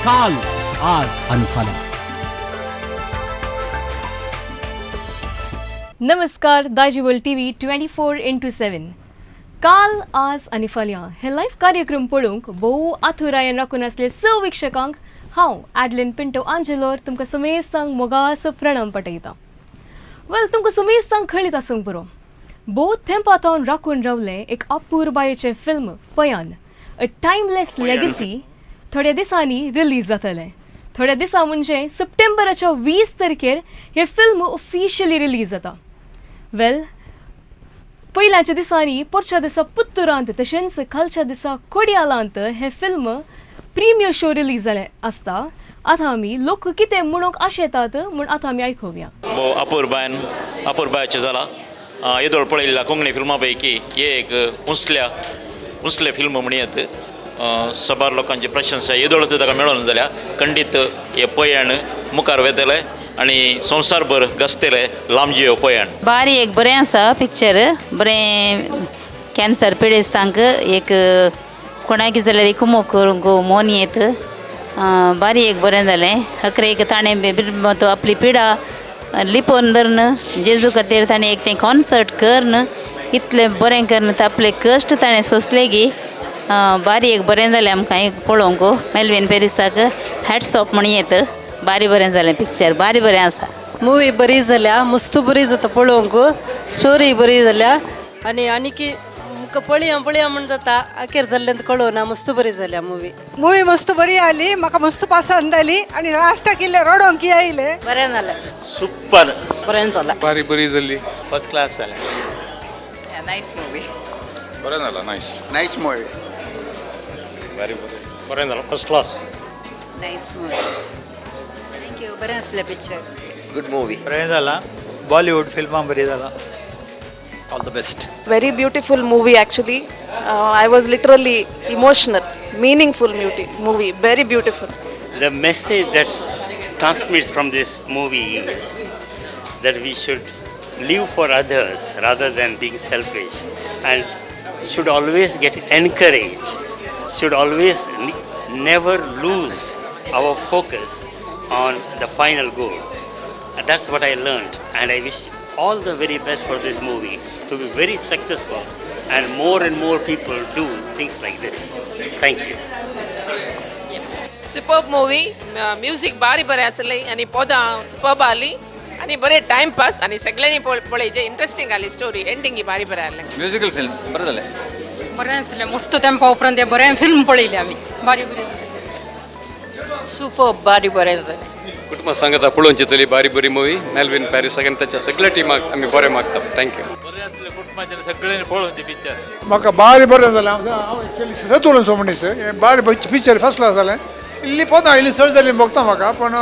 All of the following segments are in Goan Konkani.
काल, आज आनी फाल्यां. नमस्कार. दायजिवर्ल्ड टीव्ही 24x7, काल, आज आनी फाल्यां हे लायव्ह कार्यक्रम पळोवंक भोव आतुरायेन राखून आसले स विक्षकांक हांव ॲडलिन पिंटो आंजेलोर तुमकां समेस्तांक मोगासो प्रणाम पटयता. वेल, तुमकां समेस्तांक कळीत आसूंक पुरो, भोव तेंपा थावन राखून रावलें एक अपुरबायेचें फिल्म पयान, अ टायमलेस लेगसी थोड्या दिसांनी रिलीज जातलें. थोड्या दिसां म्हणजे सप्टेंबराच्या 20 तारखेर हें फिल्म ऑफिशियली रिलीज जाता. वेल, पयल्याच्या दिसांनी पोरच्या दिसा पुत्तुरांत तशेंच कालच्या दिसा कोडियालांत हें फिल्म प्रिमियर शो रिलीज जालें आसता. आतां आमी लोक कितें म्हणूंक आशेतात म्हूण आतां आमी आयकुया. भोव अपुरबायन अपुरबायचें जाला. येदोळ पळयल्ल्या कोंकणी फिल्मां पैकी हे एक उंचल्या उंचलें फिल्म म्हणयेत. सबार लोकांची प्रशंसा येदोळ ताका मेळोन जाल्या. खंडीत हे पयण मुखार वेतले आनी संवसारभर गाजतले. लांबजियो पयण. बारी एक बरें आसा पिक्चर. बरें, कॅन्सर पिडेस्तांक एक कोणाक जाल्यार एक कुमोक करूंक मोन येत. बारी एक बरें जालें. अकरे एक ताणें तो आपली पिडा लिपोवन धरून जेजू खातीर ताणें एक तें कॉन्सर्ट करून इतलें बरें करून आपले कश्ट ताणें सोंसले गी बारी एक बरें जालें आमकां एक पळोवंक. मेलवीन पेरिसाक हॅट्स ऑफ म्हण येत. बारी बरें जालें पिक्चर, बारी बरें आसा. मूवी बरी जाल्या, मस्त बरी जाता पळोवंक. स्टोरी बरी जाल्या आनी आनीकी मुका पळया पळया म्हण जाता. अखेर जाल्लें कळना, मस्त बरी जाल्या मुवी. मूवी मस्त बरी आली, म्हाका मस्त पसंत आली आनी लास्टाक इल्लें रडोंक आयलें. बरें जालें. सुपर. बरें जालें. बारी बरी जाल्ली. फर्स्ट क्लास जालें. Nice movie. बरें जाला, नायस. Nice movie. बरें बरें जालां, first class. Nice movie. Thank you, बरें आसलें पिक्चर. Good movie. बरें जाला, बॉलिवूड फिल्मां बरी जाला. All the best. Very beautiful movie, actually. I was literally emotional. Meaningful movie, very beautiful. The message that transmits from this movie is that we should live for others rather than being selfish and should always get encouraged, should always never lose our focus on the final goal. And that's what I learned, and I wish all the very best for this movie to be very successful and more people do things like this. Thank you. Superb movie. Music बारी बरें आसलें आनी पदां सुपर्ब आसली आनी बरें टायम पास आनी सगळ्यांनी पळयचें. इंट्रस्टींग आसली स्टोरी, एंडिंग बारी बरें आसलें. म्युजिकल फिल्म बरें जालें. बरें आसलें. मस्त तेंपा उपरांत हें बरें फिल्म पळयलें आमी. बारी बरें. सुपर, बारी बरें जालें. कुटुंबा सांगता पळोवची तली बारी बरी मुवी. मेलवीन पॅरिसाक आनी ताच्या सगळ्या टिमाक आमी बरें मागता. Thank you. बरें आसलें, कुटुंबाच्या सगळ्यांनी पळोवचें पिक्चर. म्हाका बारी बरें जालें. हांव एक्चुअली सतुलून मनीस. हें बारी पिक्चर फर्स्ट क्लास जालें. इल्ली पदां इल्ली चड जाली भोगता म्हाका, पूण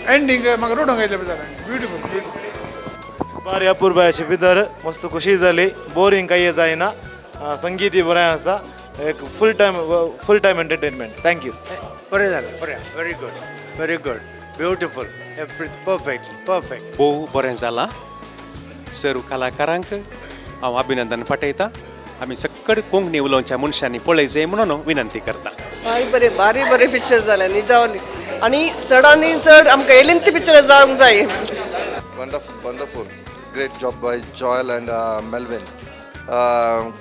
एंडींग म्हाका रडूंक आयलें जालें. Beautiful, beautiful. बारी अपुरबायेचे भितर मस्त खुशी जाली. बोरींग कांय जायना. संगीतय बरें आसा. एक full time entertainment. Thank you. बरें जालें, बरें. Very good, very good, beautiful, every perfect, perfect. भोव बरें जालां. सर्व कलाकारांक हांव अभिनंदन पाठयता. आमी सक्कड कोंकणी उलोवच्या मनशांनी पळय जाय म्हणून विनंती करता. भारी बरें, भारी बरें पिक्चर जालें निजावली आनी चडांनी चड आमकां एलिंत पिक्चर जावंक जाय. Wonderful, wonderful. Great job by Joel and Melvin.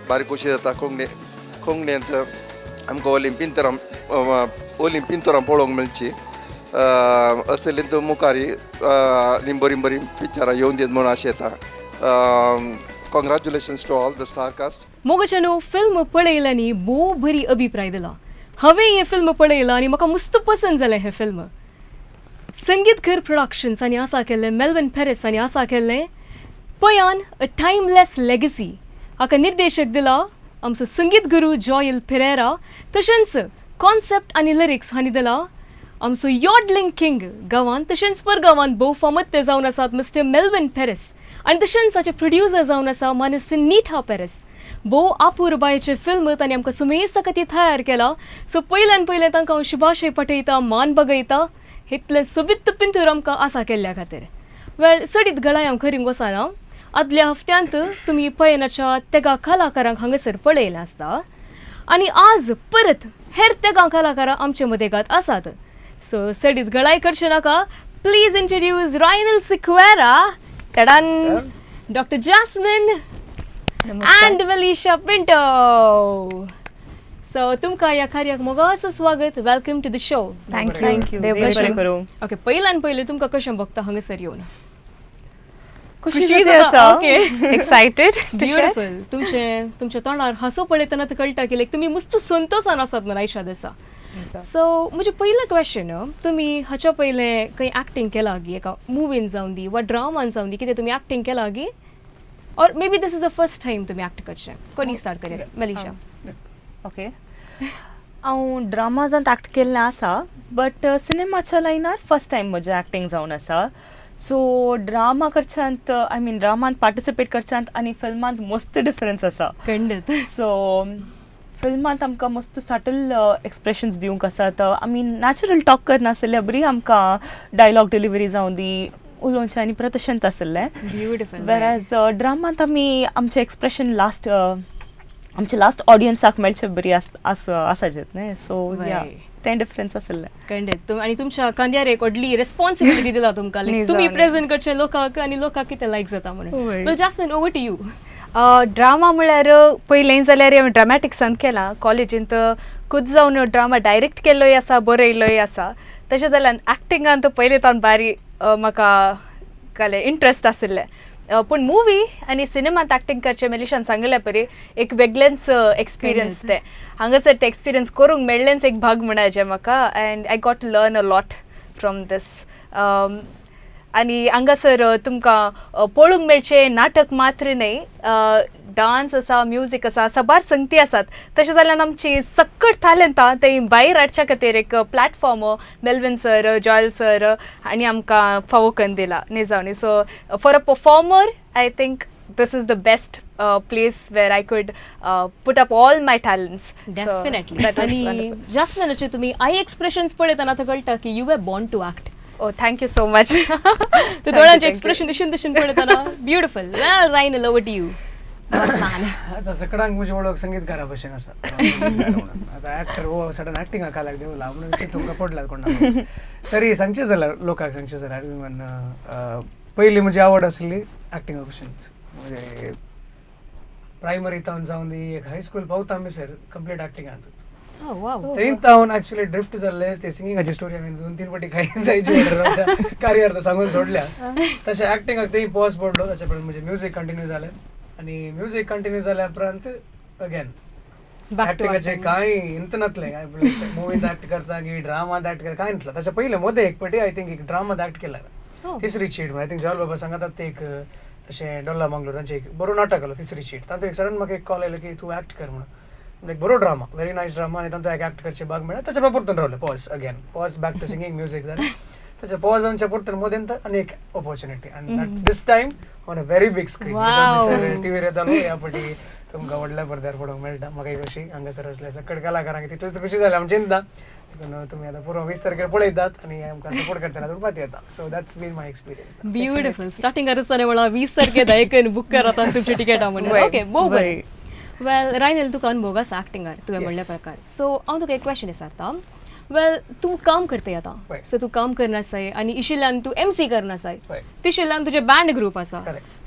बारी खुशी जाता कोंकणी कोंकणींत आमकां ओलिम्पिंतरां ओलिम्पिंतरां पळोवंक मेळची. असलींत मुखार आनी बरीं बरीं पिक्चरां येवन दीत म्हूण आशेता. Congratulations to all the star cast. मोगच्यानो, film पळयल्यांनी भोव बरी अभिप्राय दिला. हांवें हें फिल्म पळयलां आनी म्हाका मस्त पसंत जालें हें फिल्म. संगीत घर प्रोडक्शन्स आनी आसा केल्लें मेलविन पेरिस आनी आसा केल्लें पयान, अ टायमलेस लेगसी हाका निर्देशक दिला आमचो संगीत गुरू जॉयल फेरेरा. तशेंच कॉन्सेप्ट आनी लिरिक्स हांणी दिला आमचो यॉडलिंग किंग, गांवांत तशेंच परगांवांत भोव फामद ते जावन आसात मिस्टर मेलविन पेरिस आनी तशेंच ताचे प्रोड्युसर जावन आसा मानस निठा पेरिस. भोव आपुरबायेचें फिल्म तांणी आमकां सुमेस्त खातीर तयार केला. सो पयल्यान पयलें तांकां हांव शुभाशय पठयता, मान बगयता इतलें सोबीत पिंतूर आमकां आसा केल्ल्या खातीर. वेल, चडीत गळाय हांव खरी वचना. आदल्या हफ्त्यांत तुमी पयनाच्या तेगा कलाकारांक हांगासर पळयलें आसता आनी आज परत हेर तेगां कलाकारां आमचे मदेगात आसात. सो सडीत गळाय करचें नाका, प्लीज इंट्रोड्यूस रायनल सिक्वेरा, टडान, doctor Jasmine and Melisha Pinto. So तुमकां ह्या कार्याक मोगाचो स्वागत. Welcome to the show. Thank you. Thank you. देव देव बरें बरें करूं. ओके, पयल्यान पयलें तुमकां कशें भोगता हांगासर येवन? खुशी जाता आसा. Okay. Excited to share. Beautiful. तुमचे तुमच्या तोंडार हांसो पळयतना तर कळटा की लायक तुमी मस्त संतोसान आसात म्हण आयच्या दिसा. सो म्हजें पयलें क्वेश्चन, तुमी हाच्या पयलें खंय एक्टींग केला गी? एका मुवीन जावन दी वा ड्रामान जावन दी, कितें तुमी एक्टींग केला गी, or maybe this is the first time तुमी एक्ट करचें? कोणी स्टार्ट करया? मेलिशा. ओके, हांव ड्रामाजांत एक्ट केल्लें आसा, बट सिनेमाच्या लायनार फर्स्ट टायम म्हजें एक्टींग जावन आसा. सो ड्रामा करच्यांत, I mean ड्रामांत पार्टिसिपेट करच्यांत आनी फिल्मांत मस्त डिफरन्स आसा. खंडीत. सो फिल्मांत आमकां मस्त सटल एक्सप्रेशन्स दिवंक आसात. आमी नॅचरल टॉक करनासल्या बरी आमकां डायलॉग डिलिव्हरी जावं दी, उलोवचें आनी परत तशेंच आसलें. ब्युटिफूल. वेराज ड्रामांत आमी आमचें एक्सप्रेशन लास्ट, आमचे लास्ट ऑडियन्साक मेळचे बरी आस आस आसाजेत न्ही. सो या, तें डिफरन्स आसलें. खंडीत. आनी तुमच्या खांद्यार एक व्हडली रेस्पॉन्सिबिलिटी दिला तुमकां, लायक तुमी प्रेझेंट करचे लोकांक आनी लोकांक कितें लायक जाता म्हणून. Well Jasmine, over to you. Drama म्हळ्यार पयलें जाल्यार हांवें ड्रामॅटिक्सान केलां कॉलेजींत. खुद जावन ड्रामा डायरेक्ट केल्लोय आसा, बरयल्लोय आसा. तशें जाल्यार एक्टिंगान पयलीं तावन बारी म्हाका कालें इंट्रस्ट आशिल्लें, पूण मुवी आनी सिनेमांत एक्टींग करचें, मेलिशान सांगिल्ल्या परी एक वेगळेंच एक्सपिरियन्स तें. हांगासर तें एक्सपिरियन्स करूंक मेळ्ळेंच एक भाग म्हणाचें म्हाका, and I got to learn a lot from this. आनी हांगासर तुमकां पळोवंक मेळचें नाटक मात्र न्हय, डान्स आसा, म्युजीक आसा, साबार संगती आसात. तशें जाल्यार आमची सक्कट तालेंतां थंय भायर हाडच्या खातीर एक platform Melvin sir, Joel sir हांणी आमकां फावो करून दिला निजावनी. So for a performer, I think this is the best place where I could put up all my talents. Definitely. आनी जास्मिनाचे तुमी आय एक्सप्रेशन्स पळयतना आतां कळटा की you were born to act. Oh, thank you so much. ते दोळ्यांचे एक्सप्रेशन दिशेन दिशेन पळयतना beautiful. Well Rynel, over to you. आतां सकडांक म्हजी वळख संगीतकारा भशेन आसा. आतां एक्टर हो सडन एक्टिंगा कालाक देंवला म्हणून तुमकां पडला कोणा तरी. सांगचें जाल्यार, लोकांक सांगचें जाल्यार, इवन पयलीं म्हजी आवड आसली एक्टिंगा भशेनच. म्हणजे प्रायमरी तावन जावन दी, एक हायस्कूल पावता म्हणसर कंप्लीट एक्टिंगांतूच. थंय तावन एक्चुअली ड्रिफ्ट जाल्ले ते सिंगिंगाची स्टोरी हांवें दोन तीन फावटी खायी कार्यार्थ सांगून सोडल्या. तशें एक्टिंगाक थंय पॉज पडलो. ताच्या उपरांत म्हजें म्युजीक कंटिन्यू जालें आनी म्युजीक कंटिन्यू जाल्या उपरांत अगेन एक्टिंगाचें कांय इंत नासलें. मुवींत एक्ट करता की ड्रामांत एक्ट करता, कांय नासलें. ताच्या पयलें मदें एक फावटी I think एक ड्रामांत एक्ट केला, तिसरी चीट म्हणून. I think Joel बाबा सांगतात ते एक तशें डोल्ला मंगलोर तांचें एक बरो नाटक आसलो तिसरी चीट. तातूंत एक सडन म्हाका एक कॉल आयलो की तूं एक्ट कर म्हणून. एक बरो ड्रामा, व्हेरी नायस ड्रामा, आनी तातूंत एक एक्ट करचें भाग मेळ्ळें. ताच्या परतून रावलें, pause again, pause back to singing, music जालें. ताच्या पॉज जावच्या परतून मदेंत आनी एक ऑपॉर्च्युनिटी, आनी this time on a very big screen. टिवीर येतालो, ह्या फावटी तुमकां व्हडल्या पडद्यार पळोवंक मेळटा. म्हाका एक खुशी हांगासर आसल्या सकट कलाकारांक तितलीच खुशी जाल्या आमची चिंता. देखून तुमी आतां पुरो 20 तारखेर पळयतात आनी आमकां सपोर्ट करतले हातूंत पातयेता. So that's been my experience. Beautiful. Starting आसतना म्हणा 20 तारखे दायकन बूक करात तुमची तिकेटां म्हणून. ओके, भोव बरें. वेल रायनल, तुका अनुभव आसा एक्टिंगार तुवें म्हणल्या प्रकार. सो हांव तुका एक क्वेश्चन विचारता. वेल तूं काम करताय आतां, सो तूं काम करनासाय आनी इशिल्ल्यान तूं एमसी करनासाय, तिशिल्ल्यान तुजें बँड ग्रूप आसा.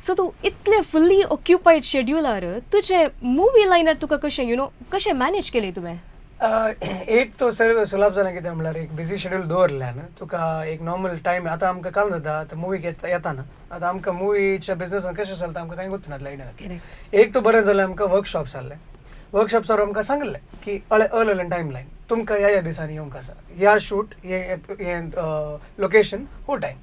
सो तूं इतलें फुल्ली ऑक्युपायड शेड्युलार तुजें मुवी लायनार तुका कशें you know कशें मॅनेज केलें तुवें? एक तो सर सुलाभ जालें कितें म्हणल्यार एक बिजी शेड्यूल दवरल्यान तुका एक नॉर्मल टायम. आतां आमकां काल जाता, आतां मुवीक येताना आतां आमकां मुवीच्या बिजनसान कशें चलता आमकां कांय गोत्त नासलें, आयडिया नासलें. एक तो बरें जालें आमकां वर्कशॉप्स जाल्ले. वर्कशॉप्सार आमकां सांगिल्लें की अळ्ळे टायम लायन तुमकां ह्या ह्या दिसांनी येवंक आसा, ह्या शूट, हे लोकेशन, हो टायम.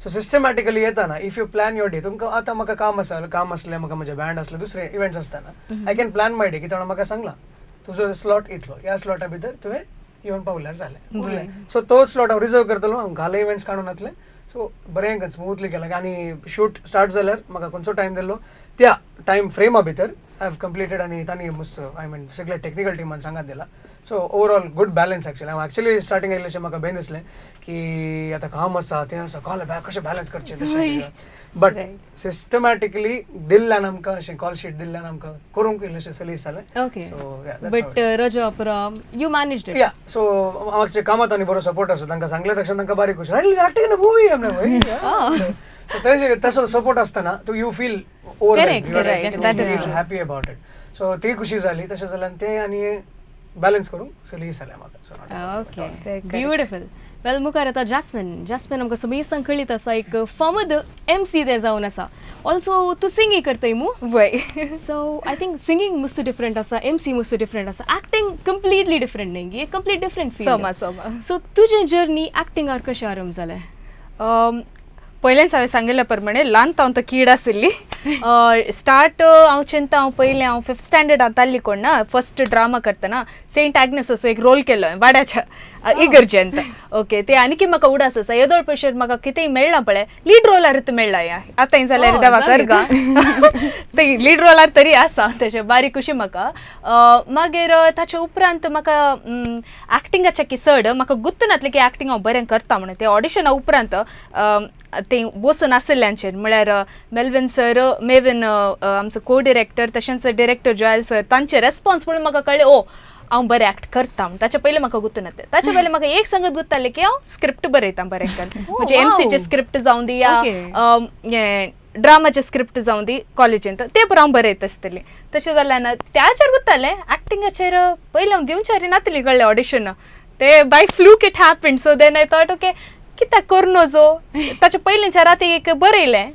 सो सिस्टमॅटिकली येताना if you plan your day, तुमकां आतां म्हाका काम आसा, काम आसलें म्हाका, म्हजें बँड आसलें, दुसरे इव्हेंट्स आसतना I can plan my day. कित्याक म्हाका सांगलां तुजो स्लॉट इतलो, ह्या स्लॉटा भितर तुवें येवन पावल्यार जालें. सो तो स्लॉट हांव रिजर्व करतलो, हांव घाले इव्हेंट्स काडून नासलें. सो बरें स्मूथली केलें आनी शूट स्टार्ट जाल्यार म्हाका खंयचो टायम दिल्लो त्या टायम फ्रेमा भितर I have completed. आनी तांणी मस्त, I mean, सगळ्या टेक्निकल टिमान सांगात दिला. So overall good balance actually. हांव एक्चुअली स्टार्टिंग इल्लेशें म्हाका भंय दिसलें की आतां काम आसा, तें आसा, कॉल बॅक कशें बॅलन्स करचें तशें, बट सिस्टमॅटिकली दिल्ल्यान आमकां अशें कॉल शीट दिल्ल्यान आमकां करूंक इल्लेशें सलीस जालें. So but Raja अपरा you manage it. या, सो आमचे कामात आनी बरो सपोर्ट आसो. तांकां सांगलें तशें तांकां बारीक खुशी, एक्टिंग इन मूवी. सो तशें तसो सपोर्ट आसतना तूं you feel over happy about it. So ती खुशी जाली. तशें जाल्यान तें आनी बॅलन्स करूंक सलीस जालें म्हाका. Okay, beautiful. वेल, मुखार येता जास्मिन. जास्मिन आमकां समेस्तांक कळीत आसा, एक फामद एम सी तें जावन आसा. ऑल्सो तूं सिंगींग करताय मू? वय. सो I think singing मस्त डिफरंट आसा, एम सी मस्त डिफरंट आसा, एक्टिंग कंप्लिटली डिफरंट न्ही, एक कंप्लीट डिफरंट फील्ड. समा समा. सो तुजें जर्नी एक्टिंगार कशें आरंभ जालें? पयलेंच हांवें सांगिल्ल्या प्रमाणे ल्हान हांव तो कीड आशिल्ली. स्टार्ट हांव चिंता, हांव पयलें हांव फिफ्थ स्टँडर्डांत आसली कोण ना, फर्स्ट ड्रामा करतना सेंट आग्नेसाचो एक रोल केलो हांवें वाड्याच्या इगर्जेंत. ओके, ते आनीकी म्हाका उडास आसा. येदोळ पयशे म्हाका कितेंय मेळ्ळां पळय, लीड रोलार मेळ्ळा. या आतां जाल्यार देवा कर गा ते लीड रोलार तरी आसा, तशें बारीक खुशी म्हाका. मागीर ताच्या उपरांत म्हाका एक्टिंगाच्या की चड म्हाका गुत्त नासलें की एक्टिंग हांव बरें करता म्हणून. ते ऑडिशना उपरांत ते बसून आशिल्ल्यांचेर, म्हळ्यार मेलविन सर, मेविन आमचो को डिरेक्टर, तशेंच डिरेक्टर जॉयल सर, तांचे रेस्पॉन्स पळोवन म्हाका कळ्ळें, ओ हांव बरें एक्ट करता म्हूण. ताच्या पयलीं म्हाका गुत्त नासलें. ताच्या पयलीं म्हाका एक सांगत गुत्तालें की हांव स्क्रिप्ट बरयता बरें करून, म्हणजे एमसीचें स्क्रिप्ट जावं दी या हें ड्रामाचें स्क्रिप्ट जावं दी कॉलेजींत, ते पुरो हांव बरयत आसतलें. तशें जाल्यार त्याचेर गुत्तालें. एक्टिंगाचेर पयलीं हांव दिवच्यारी नातली कळ्ळें ऑडिशन ते, by fluke it happen. So then I thought, okay, कित्याक करूं नजो? ताच्या पयलींच्या राती एक बरयलें.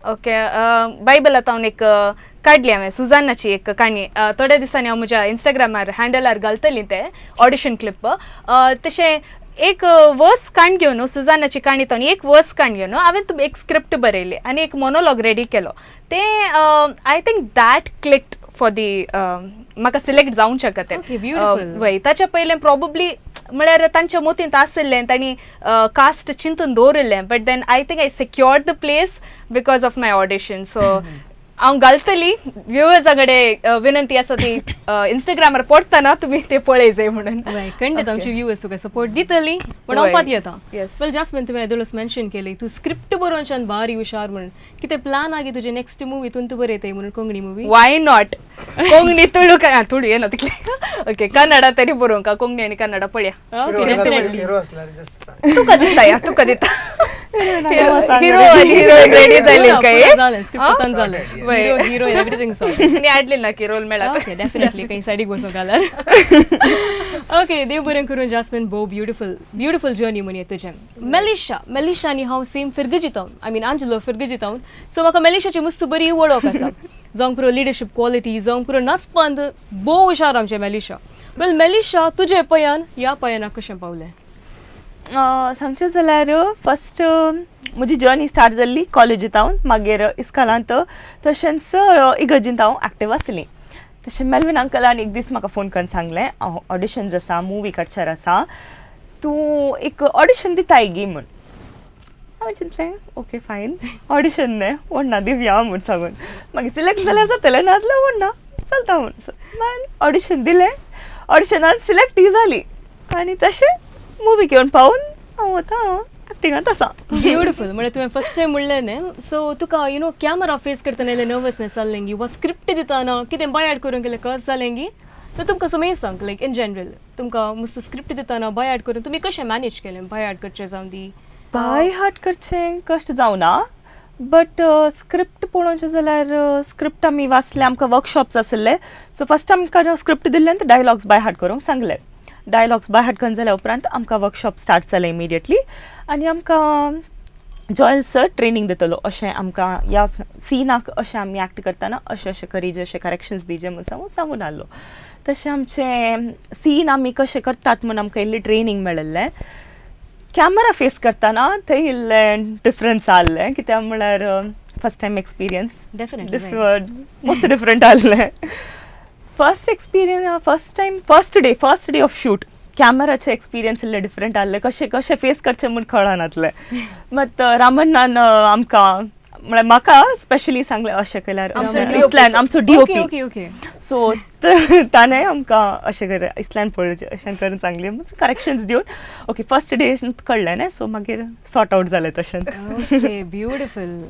ओके, बायबलांत हांव एक काडली हांवें सुजानाची एक काणी. थोड्या दिसांनी हांव म्हज्या इंस्टाग्रामार हँडलार घालतली तें ऑडिशन क्लिप. तशें एक वर्स काण घेवन, सुजानाची काणी तो एक वर्स काण घेवन हांवें एक स्क्रिप्ट बरयली आनी एक मोनोलॉग रेडी केलो. तें I think that clicked for the म्हाका सिलेक्ट जावंक शकता. वय, ताच्या पयलें प्रॉबब्ली म्हळ्यार तांच्या मोतींत आशिल्लें, तांणी कास्ट चिंतून दवरिल्लें, but then I think I secured the place because of my audition. So हांव घालतली, व्युवर्सा कडेन विनंती आसा, ती इंस्टाग्रामार पडटना तुमी ते पळय जाय म्हणून. खंडीत आमची व्ह्युअर्स तुका सपोर्ट दितली पण हांव येता. वेल जास्मिन, तुवें येदोळच मेन्शन केली तूं स्क्रिप्ट बरोवच्यान भारी हुशार म्हणून. कितें प्लान आगी तुजे नेक्स्ट मुवी तूं तूं बरयताय म्हणून Konkani movie? Why not? Konkani, Tulu, Tulu येना तितली. ओके, कन्नडा तरी बरोवंक, कोंकणी आनी कन्नडा पळया. तुका दिता या, तुका दिता. हिरो आनी हिरोइन रेडी जाली काय? जालें, स्क्रिप्ट जालें, हिरो एवरीथिंग. आनी आडली ना की रोल मेळा. ओके, डेफिनेटली काही सायडीक बसून घालार. ओके, देव बरें करून जास्मिन. भोव ब्युटिफूल ब्युटिफूल जर्नी म्हणये तुजें. मेलिशा, मेलिशा आनी हांव सेम फिरगजितावन, I mean Angelo फिरगजितावन, सो म्हाका मेलिशाची मस्त बरी वळख आसा. जावंक पुरो लिडरशीप क्वॉलिटी, जावंक पुरो नाचपांत भोव हुशार आमचें मेलिशा. वेल मेलिशा, तुजें पयान ह्या पयानाक कशें पावलें? सांगचें जाल्यार फर्स्ट म्हजी जर्नी स्टार्ट जाल्ली कॉलेजींत हांव, मागीर इस्कॉलांत, तशेंच इगर्जींत हांव एक्टीव आसली. तशें मेलवीन अंकलान एक दीस म्हाका फोन करून सांगलें, ऑडिशन्स आसा, मुवी काडच्यार आसा, तूं एक ऑडिशन दिताय गी म्हूण. हांवें चिंतलें, ओके फायन, ऑडिशन न्हय, व्हडना दिवया म्हूण सांगून, मागीर सिलेक्ट जाल्यार जातलें, नाजाल्यार व्हडना चलता म्हूण. मागीर ऑडिशन दिलें, ऑडिशनान सिलेक्टय जाली आनी तशें मुवीक येवन पावून हांव आतां एक्टिंगांत आसा. ब्युटिफूल. म्हळ्यार तुवें फर्स्ट टायम म्हणलें न्ही, सो तुका कॅमरा फेस करतना इल्लें नर्वसनेस जालें गी वा स्क्रिप्ट दितना कितें बायाड करूंक गेलें कस जालें गी? तर तुमकां समेज सांग, लायक इन जनरल तुमकां मस्त स्क्रिप्ट दितना बायाड करून तुमी कशें मॅनेज केलें, बायाड करचें जावं दी? बाय हार्ट करचें कश्ट जावना, बट स्क्रिप्ट पळोवचें जाल्यार स्क्रिप्ट आमी वाचलें. आमकां वर्कशॉप्स आशिल्ले, सो फर्स्ट आमकां स्क्रिप्ट दिल्लें आनी डायलॉग्स बाय हार्ट करूंक सांगलें. डायलॉग्स बाय हार्ट करून जाल्या उपरांत आमकां वर्कशॉप स्टार्ट जालें इमिडिएटली आनी आमकां जॉयल सर ट्रेनींग दितलो, अशें आमकां ह्या सिनाक अशें आमी एक्ट करतना अशें अशें करीजे, अशें करेक्शन्स दिजे म्हूण सांगून सांगून आहलो. तशें आमचें सीन आमी कशें करतात म्हूण आमकां इल्ली ट्रेनींग मेळिल्लें. कॅमरा फेस करतना थंय इल्लें डिफरन्स आहलें, कित्याक म्हळ्यार फर्स्ट टायम एक्सपिरियन्स मस्त डिफरंट आहलें. First experience, first time, first day of shoot कॅमेराचे experience इल्लें डिफरंट आहलें. कशें कशें फेस करचें म्हूण कळनातलें. मात रामन्नान आमकां म्हळ्यार म्हाका स्पेशली सांगलें अशें केल्यार इतल्यान आमचो डीओपी. Okay okay. सो ताणें आमकां अशें कर इतल्यान पळोवचें अशें करून सांगलें, करेक्शन्स दिवन. ओके, फर्स्ट डे कळ्ळें न्ही, सो मागीर सॉर्ट आवट जालें तशें. Okay, beautiful.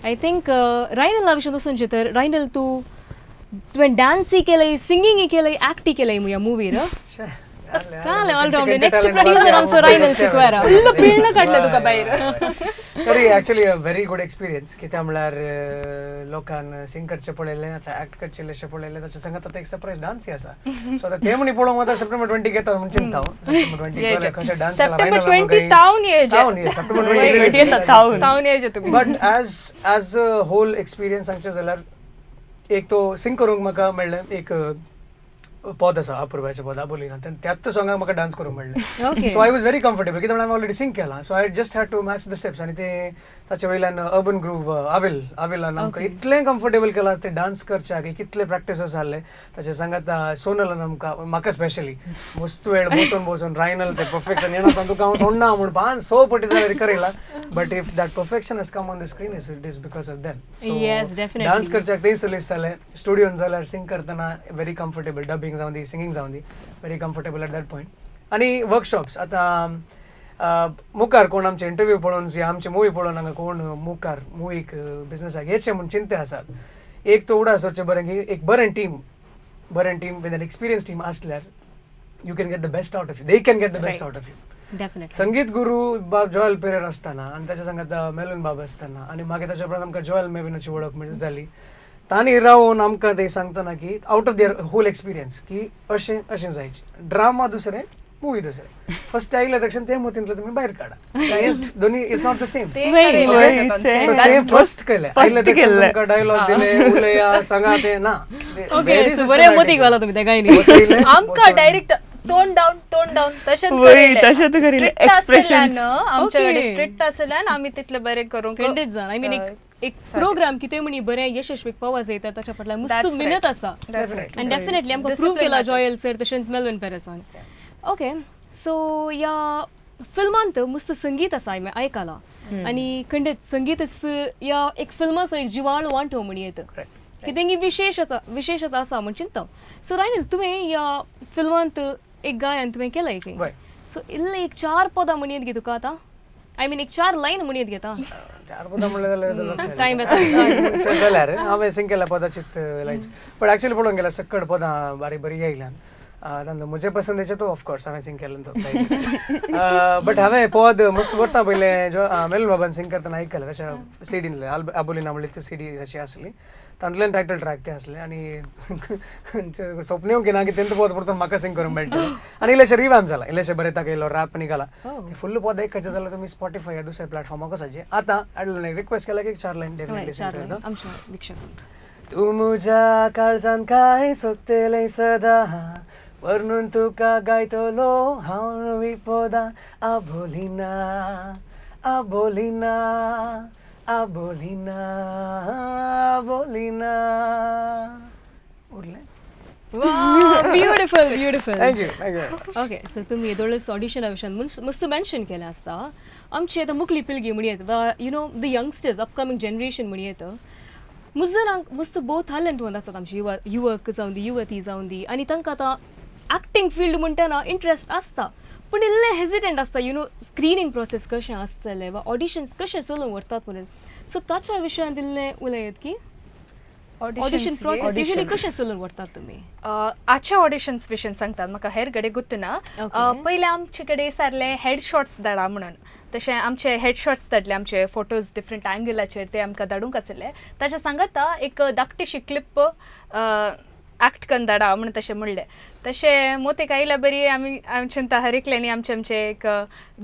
I think रायनला विशीं वचून तर रायनल तूं तुवें डान्सूय केलंय, सिंगिंगूय केलंय, एक्टूय केलंय ह्या मुवीर. काल ऑलराउंडर नेक्स्ट प्रोड्युसर आमचो रायनल सिक्वेरा. फुल्ल पिळणं काडलं तुका भायर. तरी actually a very good experience. कित्याक म्हळ्यार लोकान सिंग करचें पळयलें, आतां एक्ट करचें इल्लेशें पळयलें, ताच्या संगात आतां एक सरप्रायज डान्सूय आसा. सो आतां तें म्हणी पळोवंक वता सप्टेंबर 20 येता म्हूण चिंता हांव. सप्टेंबर 20 कशें डान्स केला सप्टेंबर 20 तावन येजे. सप्टेंबर 20 तावन येजे तुमी. But as a whole experience सांगचें जाल्यार एक तो सिंग करूंक म्हाका मेळ्ळें, एक पद आसा अपुरबायचें पद आबोलीना, त्याच सोंगाक म्हाका डान्स करूंक मेळ्ळें. So I was very comfortable कित्याक हांवें ऑलरेडी सिंग केलां. So I just had to match the steps. आनी ते ताचे वयल्यान अर्बन ग्रूव आविल आविलान आमकां इतलें कम्फर्टेबल केलां ते डान्स करच्याक, कितले प्रॅक्टिसेस जाल्ले. ताचे सांगात सोनलान आमकां, म्हाका स्पेशली मस्त वेळ बसून बसून रायनल ते परफेक्शन येना तुका हांव सोडना म्हूण 5-6 पटी जाल्यार करयला. But if that perfection has come on the screen is it is because of them. So dance करच्याक तें सलीस जालें. स्टुडियोन जाल्यार सिंग करतना व्हेरी कम्फर्टेबल, डबिंग जावं दी, सिंगींग जावं दी, very comfortable at that point. आनी वर्कशॉप्स आतां मुखार कोण आमचे इंटरव्यू पळोवन या आमचे मुवी पळोवन हांगा कोण मुखार मुवीक बिजनसाक येचे म्हूण चिंते आसात, एक तो उडास वचचें बरें की एक बरें टीम, बरें team with an experience team आसल्यार you can get the best out of you, they can get the best out of you. संगीत गुरू बाब जॉयल पेरेर आसतना आनी ताच्या सांगात मेलन बाब आसतना आनी मागीर ताच्या उपरांत आमकां जॉयल मेविनाची वळख जाली, तांणी रावन आमकां ते सांगतना की out of their whole experience की अशें अशें जायचें. ड्रामा दुसरें, मुवी दुसरें. फर्स्ट आयले तक्षण ते मतींतलें तुमी भायर काडा, दोनी is not the same. ते फर्स्ट केलें, आयले तक्षण तुमकां डायलॉग दिले, उलया सांगा ते ना. बरें मतीक घाला तुमी तेका. आमकां direct tone down tone down तशेंच करिल्लें. एक्सप्रेशन आमच्या कडेन स्ट्रिक्ट आसल्यान आमी तितलें बरें करूंक. खंडीत जाण I mean एक प्रोग्राम कितें म्हणी बरें यशस्वी पावस जायता ताच्या फाटल्यान मस्त मेहनत आसा. आनी डेफिनेटली आमकां प्रूव केला जॉयल सर तशेंच मेलविन पेरेसान. ओके, सो ह्या फिल्मांत मस्त संगीत आसा हांवें आयकलां आनी खंडीत संगीतच ह्या एक फिल्माचो एक जिवाळ वांटो म्हणी येता, कितें विशेशता आसा म्हण चिंता. सो रायनल, तुवें ह्या फिल्मांत एक गायन तुवें केलां की, सो इल्लें एक 4 पदां म्हणयेत गे तुका आतां, I mean एक 4 लायन म्हणयेत घेता. 4 पदां म्हणल्यार टायम येता जाल्यार हांवें सिंग केल्या पदाचीच लायन्स, बट एक्चुअली पळोवंक गेल्यार सक्कड पदां बारीक बरी येयल्यान. तांदूळ म्हजे पसंदेचे तो ऑफकोर्स हांवें सिंग केलें तो, बट हांवें पद मस्त वर्सां पयलें जो मेलन बाबान सिंग करतना आयकलें ताच्या सिडींतलें, आबोलीना म्हणली ती सिडी ताची आसली, तांतल्यान टायटल ट्रॅक तें आसलें. आनी स्वप्न घेना की तेंच पद परतून म्हाका सिंग करूंक मेळटलें. आनी इल्लेशें रिवॅम्प जालां, इल्लेशें बरें ताका इल्लो रॅप निघाला. फुल्ल पद एक जाल्यार तुमी स्पॉटिफाय या दुसऱ्या प्लॅटफॉर्माक वचाचें. आतां आडलो रिक्वेस्ट केला की 4 लायन डेफिनेटली सिंग करता. तूं म्हज्या काळजान काय सोदतलें सदां, वर्णून तुका गायतलो हांव नवी पदां. आबोलीना आबोलीना आबोलीना आबोलीना. उरलें. Beautiful, beautiful. Thank you, thank you. Okay, so तुमी येदोळच ऑडिशना विशयान मस्त मेन्शन केलें आसता. आमची आतां मुखली पिळगी म्हणयेत वा you know the youngsters upcoming generation म्हणयेत, मुजरांक मस्त भोव थालेंतवंत आसात आमचे युवक जावं दी, युवती जावं दी, आनी तांकां आतां एक्टींग फिल्ड म्हणटना इंट्रस्ट आसता, पूण इल्लें हेजिटंट आसता, you know screening process कशें आसतलें वा ऑडिशन्स कशें चलोवंक व्हरतात म्हणून. सो ताच्या विशयांत इल्लें उलयत की ऑडिशन प्रोसेस युजली कशें चलोवन व्हरतात तुमी? आजच्या ऑडिशन्स विशीं सांगतात, म्हाका हेर कडेन गुत्त ना. पयलें आमचे कडेन सारलें हेड शॉट्स धाडा म्हणून, तशें आमचे हेड शॉट्स धाडले, आमचे फोटोज डिफरंट अँगलाचेर ते आमकां धाडूंक आसले. ताच्या सांगाता एक धाकटीशी क्लिप एक्ट करून धाडा म्हणून तशें म्हणलें. तशें मोतेक आयल्या बरी आमी आमच्यान हर एकल्यांनी आमचे आमचे एक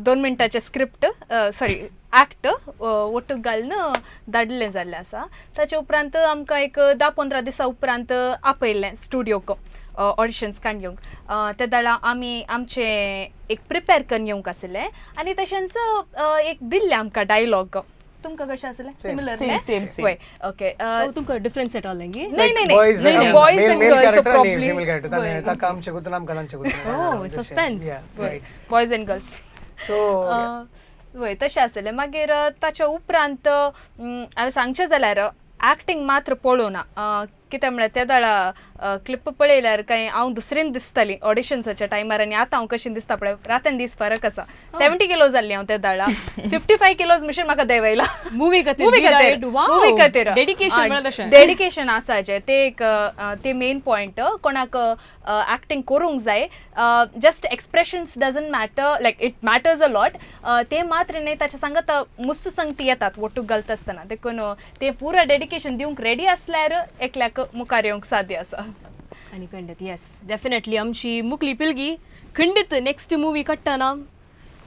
2 मिनटाचें स्क्रिप्ट सॉरी एक्ट ओटूक घालून धाडलें जाल्लें आसा. ताचे उपरांत आमकां एक 10-15 दिसां उपरांत आपयलें स्टुडियोक ऑडिशन्स काडून घेवंक. ते दाडा आमी आमचें एक प्रिपेर करून येवंक आसलें आनी तशेंच एक दिल्लें आमकां डायलॉग. तुमकां कशें आसलें? सिमिलर वय. ओके, तुमकां डिफरन्स सेट आसलें की? नाही नाही नाही, boys and girls properly, female character ताका आमचे गुतून आमकां तांचे गुतून. Oh, suspense. Boys and girls. So वय तशें आसलें. मागीर ताच्या उपरांत हांवें सांगचें जाल्यार एक्टींग मात्र पळोवना, कितें म्हळ्यार त्या वेळा क्लिप पळयल्यार कांय हांव दुसरेन दिसताली ऑडिशन्साच्या टायमार आनी आतां हांव कशें दिसता पळय, रातन दीस फरक आसा. 70 किलोज जाल्ली हांव त्या वेळा, 55 किलोज मिशन म्हाका देंवयला मुवी खातीर. मुवी खातीर, मुवी खातीर डेडिकेशन म्हळ्यार तशें डेडिकेशन आसा जें, ते एक ते मेन पॉयंट. कोणाक एक्टींग करूंक जाय, just expressions doesn't matter, like it matters a lot, ते मात्र न्हय ताच्या सांगत मुस्त संगती येतात वोटूक घालता आसतना, देखून ते पुरा डेडिकेशन दिवंक रेडी आसल्यार एकल्याक मुखार येवंक साध्य आसा. आनी खंडीत येस डेफिनेटली आमची मुकली पिळगी खंडीत नेक्स्ट मुवी काडटना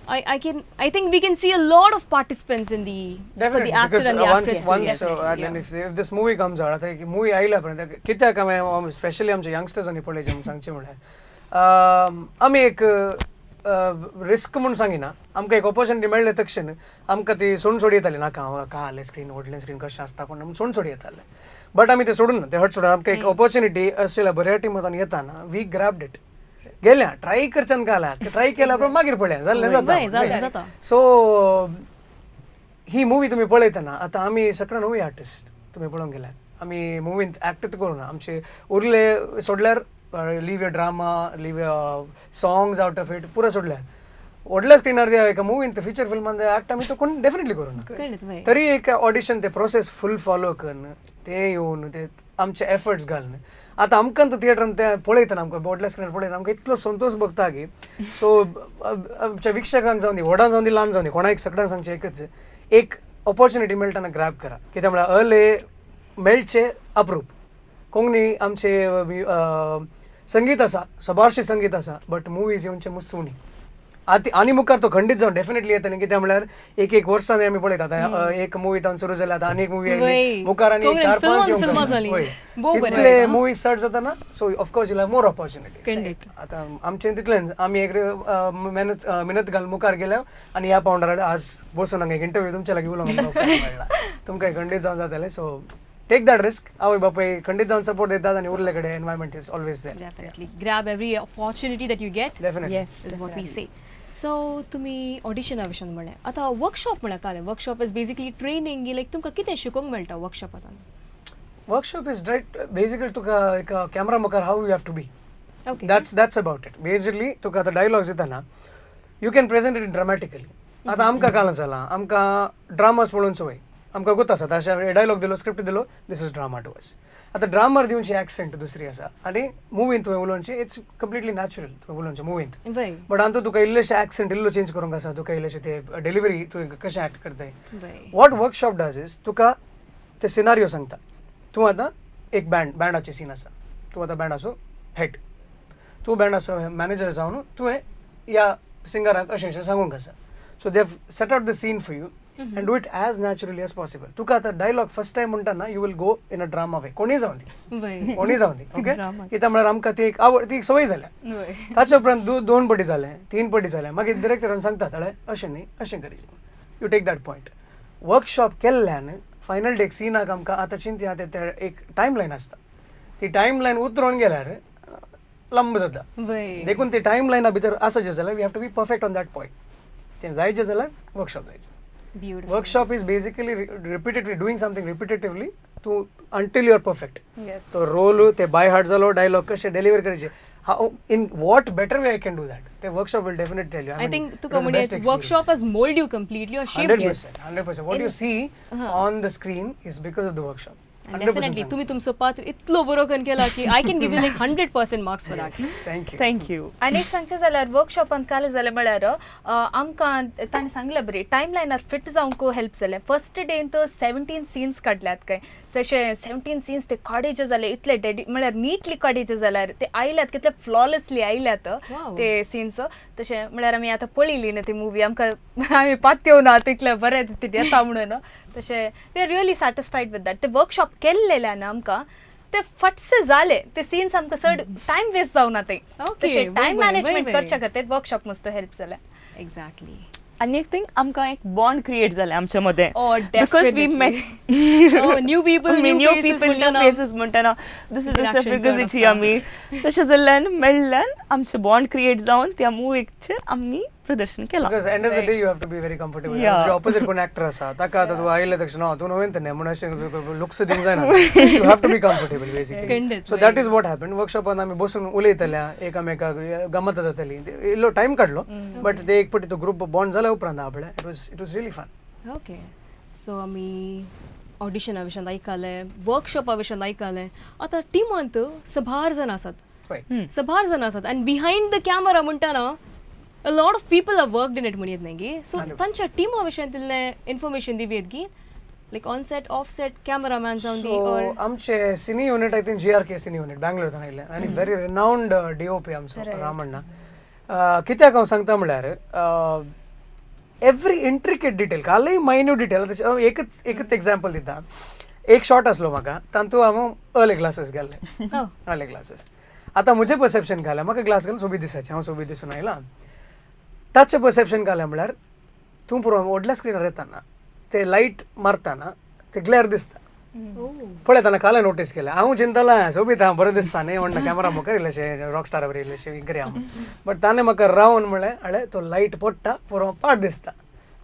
I think we can see a lot of participants in the for the actor because and the once actress. once and if this movie comes out, आतां एक मूवी आयल्या उपरांत कित्याक आमी स्पेशली आमच्या यंगस्टर्सांनी पळयचें म्हूण सांगचें म्हळ्यार आमी एक रिस्क म्हूण सांगिना, आमकां एक ऑपॉर्च्युनिटी मेळ्ळे तक्षण आमकां ती सोडून सोड येताली, नाका हांव काल स्क्रीन व्हडलें स्क्रीन कशें आसता कोण म्हूण सोडून सोड येताले, बट आमी ते सोडून ना, ते हट सोडून आमकां एक ऑपॉर्च्युनिटी आशिल्ल्या बऱ्या टिमांत येताना we ग्रॅब्ड it, गेल्या ट्राय करच्यान काला ट्राय केल्या उपरांत मागीर पळया जाल्लें जाता. जाता. सो ही मुवी तुमी पळयतना आतां आमी सगळे नवी आर्टिस्ट तुमी पळोवंक गेल्यार आमी मुवींत एक्ट करूना, आमचे उरले सोडल्यार leave your drama, leave your songs out of it, पुरो सोडल्यार व्हडल्या स्क्रिनार एका मुवींत फिचर फिल्मान एक्ट आमी तो कोण डेफिनेटली करूना, तरी एक ऑडिशन ते प्रोसेस फूल फॉलो करून ते येवन ते आमचे एफर्ट्स घालून आतां आमकां थिएटरान ते पळयतना आमकां व्हडल्या स्क्रिनार पळयतना आमकां इतलो संतोश भोगता की सो आमच्या विक्षकांक जावं दी, व्हडां जावं दी, ल्हान जावं दी, कोणाक सगळ्यांक सांगचें एकच एक ऑपॉर्च्युनिटी मेळटना ग्रॅब करा, कित्याक म्हळ्यार अर्ले मेळचे अप्रूप. कोंकणी आमचे संगीत आसा, सबारशें संगीत आसा, बट मुवीज येवचे मुस्त उणी. आतां आनी मुखार तो खंडीत जावन डेफिनेटली येतलें, कित्याक म्हळ्यार एक एक वर्सान आमी पळयतात आतां एक मुवी तावन सुरू जाल्या, आतां आनी एक मुवी आयली, मुखार आनी 4-5 येवंक, इतले मुवीज चड जाताना so of course you have more opportunity. आतां आमचें तितलेंच आमी एक मेहनत घालून मुखार गेल्या आनी ह्या पावंडार आज बसून हांगा एक इंटरव्यू तुमच्या लागीं उलोवंक मेळ्ळा, तुमकां खंडीत जावन जातलें. सो टेक that risk, आवय बापाय खंडीत जावन सपोर्ट दितात आनी उरले कडेन environment is always there. Definitely grab every opportunity that you get, definitely is what we say. So तुमी ऑडिशना विशयान म्हणलें, आतां वर्कशॉप म्हळ्यार काय? Workshop is basically training, like तुमकां कितें शिकोवंक मेळटा वर्कशॉपांत? वर्कशॉप is right basically तुका एक कॅमरा मुखार how you have to be, that's about it. Basically तुका आतां डायलॉग्स दितना you can present it dramatically. आतां आमकां काल जालां, आमकां ड्रामास पळोवन संवय, आमकां गोत आसा अशें डायलॉग दिलो, स्क्रिप्ट दिलो, this is drama to us. आतां ड्रामार दिवची एक्सेंट दुसरी आसा आनी मुवीन तुवें उलोवची it's completely natural तुवें उलोवचें मुवींत, बट आतां तुका इल्लेशे एक्सेंट इल्लो चेंज करूंक आसा, तुका इल्लेशे ते डिलिवरी तुवें कशें एक्ट करताय. What workshop does is तुका ते सिनारियो सांगता, तूं आतां एक बँडाचे सीन आसा, तूं आतां बँडाचो हेड, तूं बँडाचो मॅनेजर जावन तुवें ह्या सिंगराक अशें अशें सांगूंक आसा. So they have set out the scene for you and do it as naturally as possible. तुका आतां डायलॉग फर्स्ट टायम म्हणटाना you will go in a drama way, कोणीय जावं दी, कोणीय जावं दी, ओके, कित्याक म्हळ्यार आमकां ती एक आवड, ती एक संवय जाल्या. ताच्या उपरांत 2 पटी जालें, 3 पटी जालें, मागीर डिरेक्टरान सांगता ताळे अशें न्ही अशें करीत, you take that point. Workshop केल्ल्यान फायनल एक सिनाक आमकां आतां चिंतया ते एक टायम लायन आसता, ती टायम लायन उतरोवन गेल्यार लंब जाता, देखून ती टायम लायना भितर आसा जाल्यार we have to be perfect on that point. तें जायचें जाल्यार workshop जायचें. Workshop is basically repeatedly doing something repetitively to until you are perfect. तो रोल ते बाय हार्ट जालो, डायलॉग कशे डिलिव्हर करायचे, how in what better way I can do that, ते workshop will definitely tell you. I think तुका म्हणजे workshop has mould you completely or shaped you. 100% 100% what you see on the screen is because of the workshop. Definitely तुम्ही तुमचो पात्र इतलो बरो करून केला की I can give you like 100% marks for that. Thank you, thank you. आनी एक सांगचें जाल्यार वर्कशॉपांत काल जालें म्हळ्यार आमकां ताणें सांगलें बरी टायम लायनार फिट जावंक हेल्प जालें. फर्स्ट डेन तर 17 सीन्स काडल्यात काय, तशें 17 सीन्स ते काडयचे जाले इतले डेडी म्हळ्यार निटली काडयचे जाल्यार ते आयल्यात कितले फ्लॉलेसली आयल्यात ते सीन्स. तशें म्हळ्यार आमी आतां पळयली न्ही ती मुवी, आमकां आमी पातयेवना तितलें बरें तितून येता म्हणून. तशें we are really satisfied with that. ते वर्कशॉप केल्लेल्यान आमकां ते फटसे जाले, ते सीन्स आमकां चड टायम वेस्ट जावना ते. तशें टायम मॅनेजमेंट करच्या खातीर वर्कशॉप मस्त हेल्प जालें. एक्झॅक्टली. आनी एक थिंग आमकां एक बॉन्ड क्रिएट जालें आमच्या मदें, because we met new people, new people, new faces म्हणटना दुसरे दुसऱ्या फिगर्जीची आमी तशें जाल्ल्यान मेळ्ळ्यान आमचें बॉन्ड क्रिएट जावन त्या मुवीचेर आमी प्रदर्शन केलां. Because end of the day you have to be very comfortable. तुझ्या ऑपोजिट कोण ऍक्टर आसा ताका आतां तूं आयिल्ले तक्षण तूं नवें न्ही म्हणून अशें लुक्स दिवंक जायना. You have to be comfortable basically. So that is what happen. वर्कशॉपान आमी बसून उलयतले, एकामेकाक गमत जातली, इल्लो टायम काडलो, बट ते एक पटी तो ग्रुप बॉन्ड जाल्या उपरांत आपले it was really fun. Okay, so आमी ऑडिशना विशयान आयकलें, वर्कशॉपा विशयान आयकलें. आतां टिमांत सभार जाण आसात, सभार जाण आसात आनी behind the camera म्हणटाना a lot of people have worked in it म्हणयेत न्ही गी. सो तांच्या टिमा विशयान इल्लें इन्फॉर्मेशन दिवयेत गी, like on set, off set, cameraman जावन दी. सो आमचे cine unit I think GRK cine unit Bangalore आयिल्लें आनी व्हेरी रिनाउंड डीओपी आमचो रामण्णा. कित्याक हांव सांगता म्हळ्यार एवरी इंट्रिकेट डिटेल, कालय मायन्यूट डिटेल. एकच एकच एग्जाम्पल दिता. एक शॉट आसलो म्हाका, तातूंत हांव अर्ले ग्लासेस घाल्ले, अर्ले ग्लासेस. आतां म्हजें परसेप्शन घालें, म्हाका ग्लास घालून सोबीत दिसाचें, हांव सोबीत दिसून आयलां. ताचें परसेप्शन घालें म्हळ्यार तूं पुरो व्हडल्या स्क्रिनार येताना ते लायट मारताना ते ग्लॅर दिसता पळयतना. कालय नोटीस केलें, हांव चिंतलां सोबीत हांव बरें दिसता न्ही म्हणटा, कॅमेरा मुखार इल्लेशें रॉक स्टारा बरी इल्लेशें करया. बट ताणें म्हाका रावन म्हळें, अळे तो लायट पडटा पुरो पाट दिसता,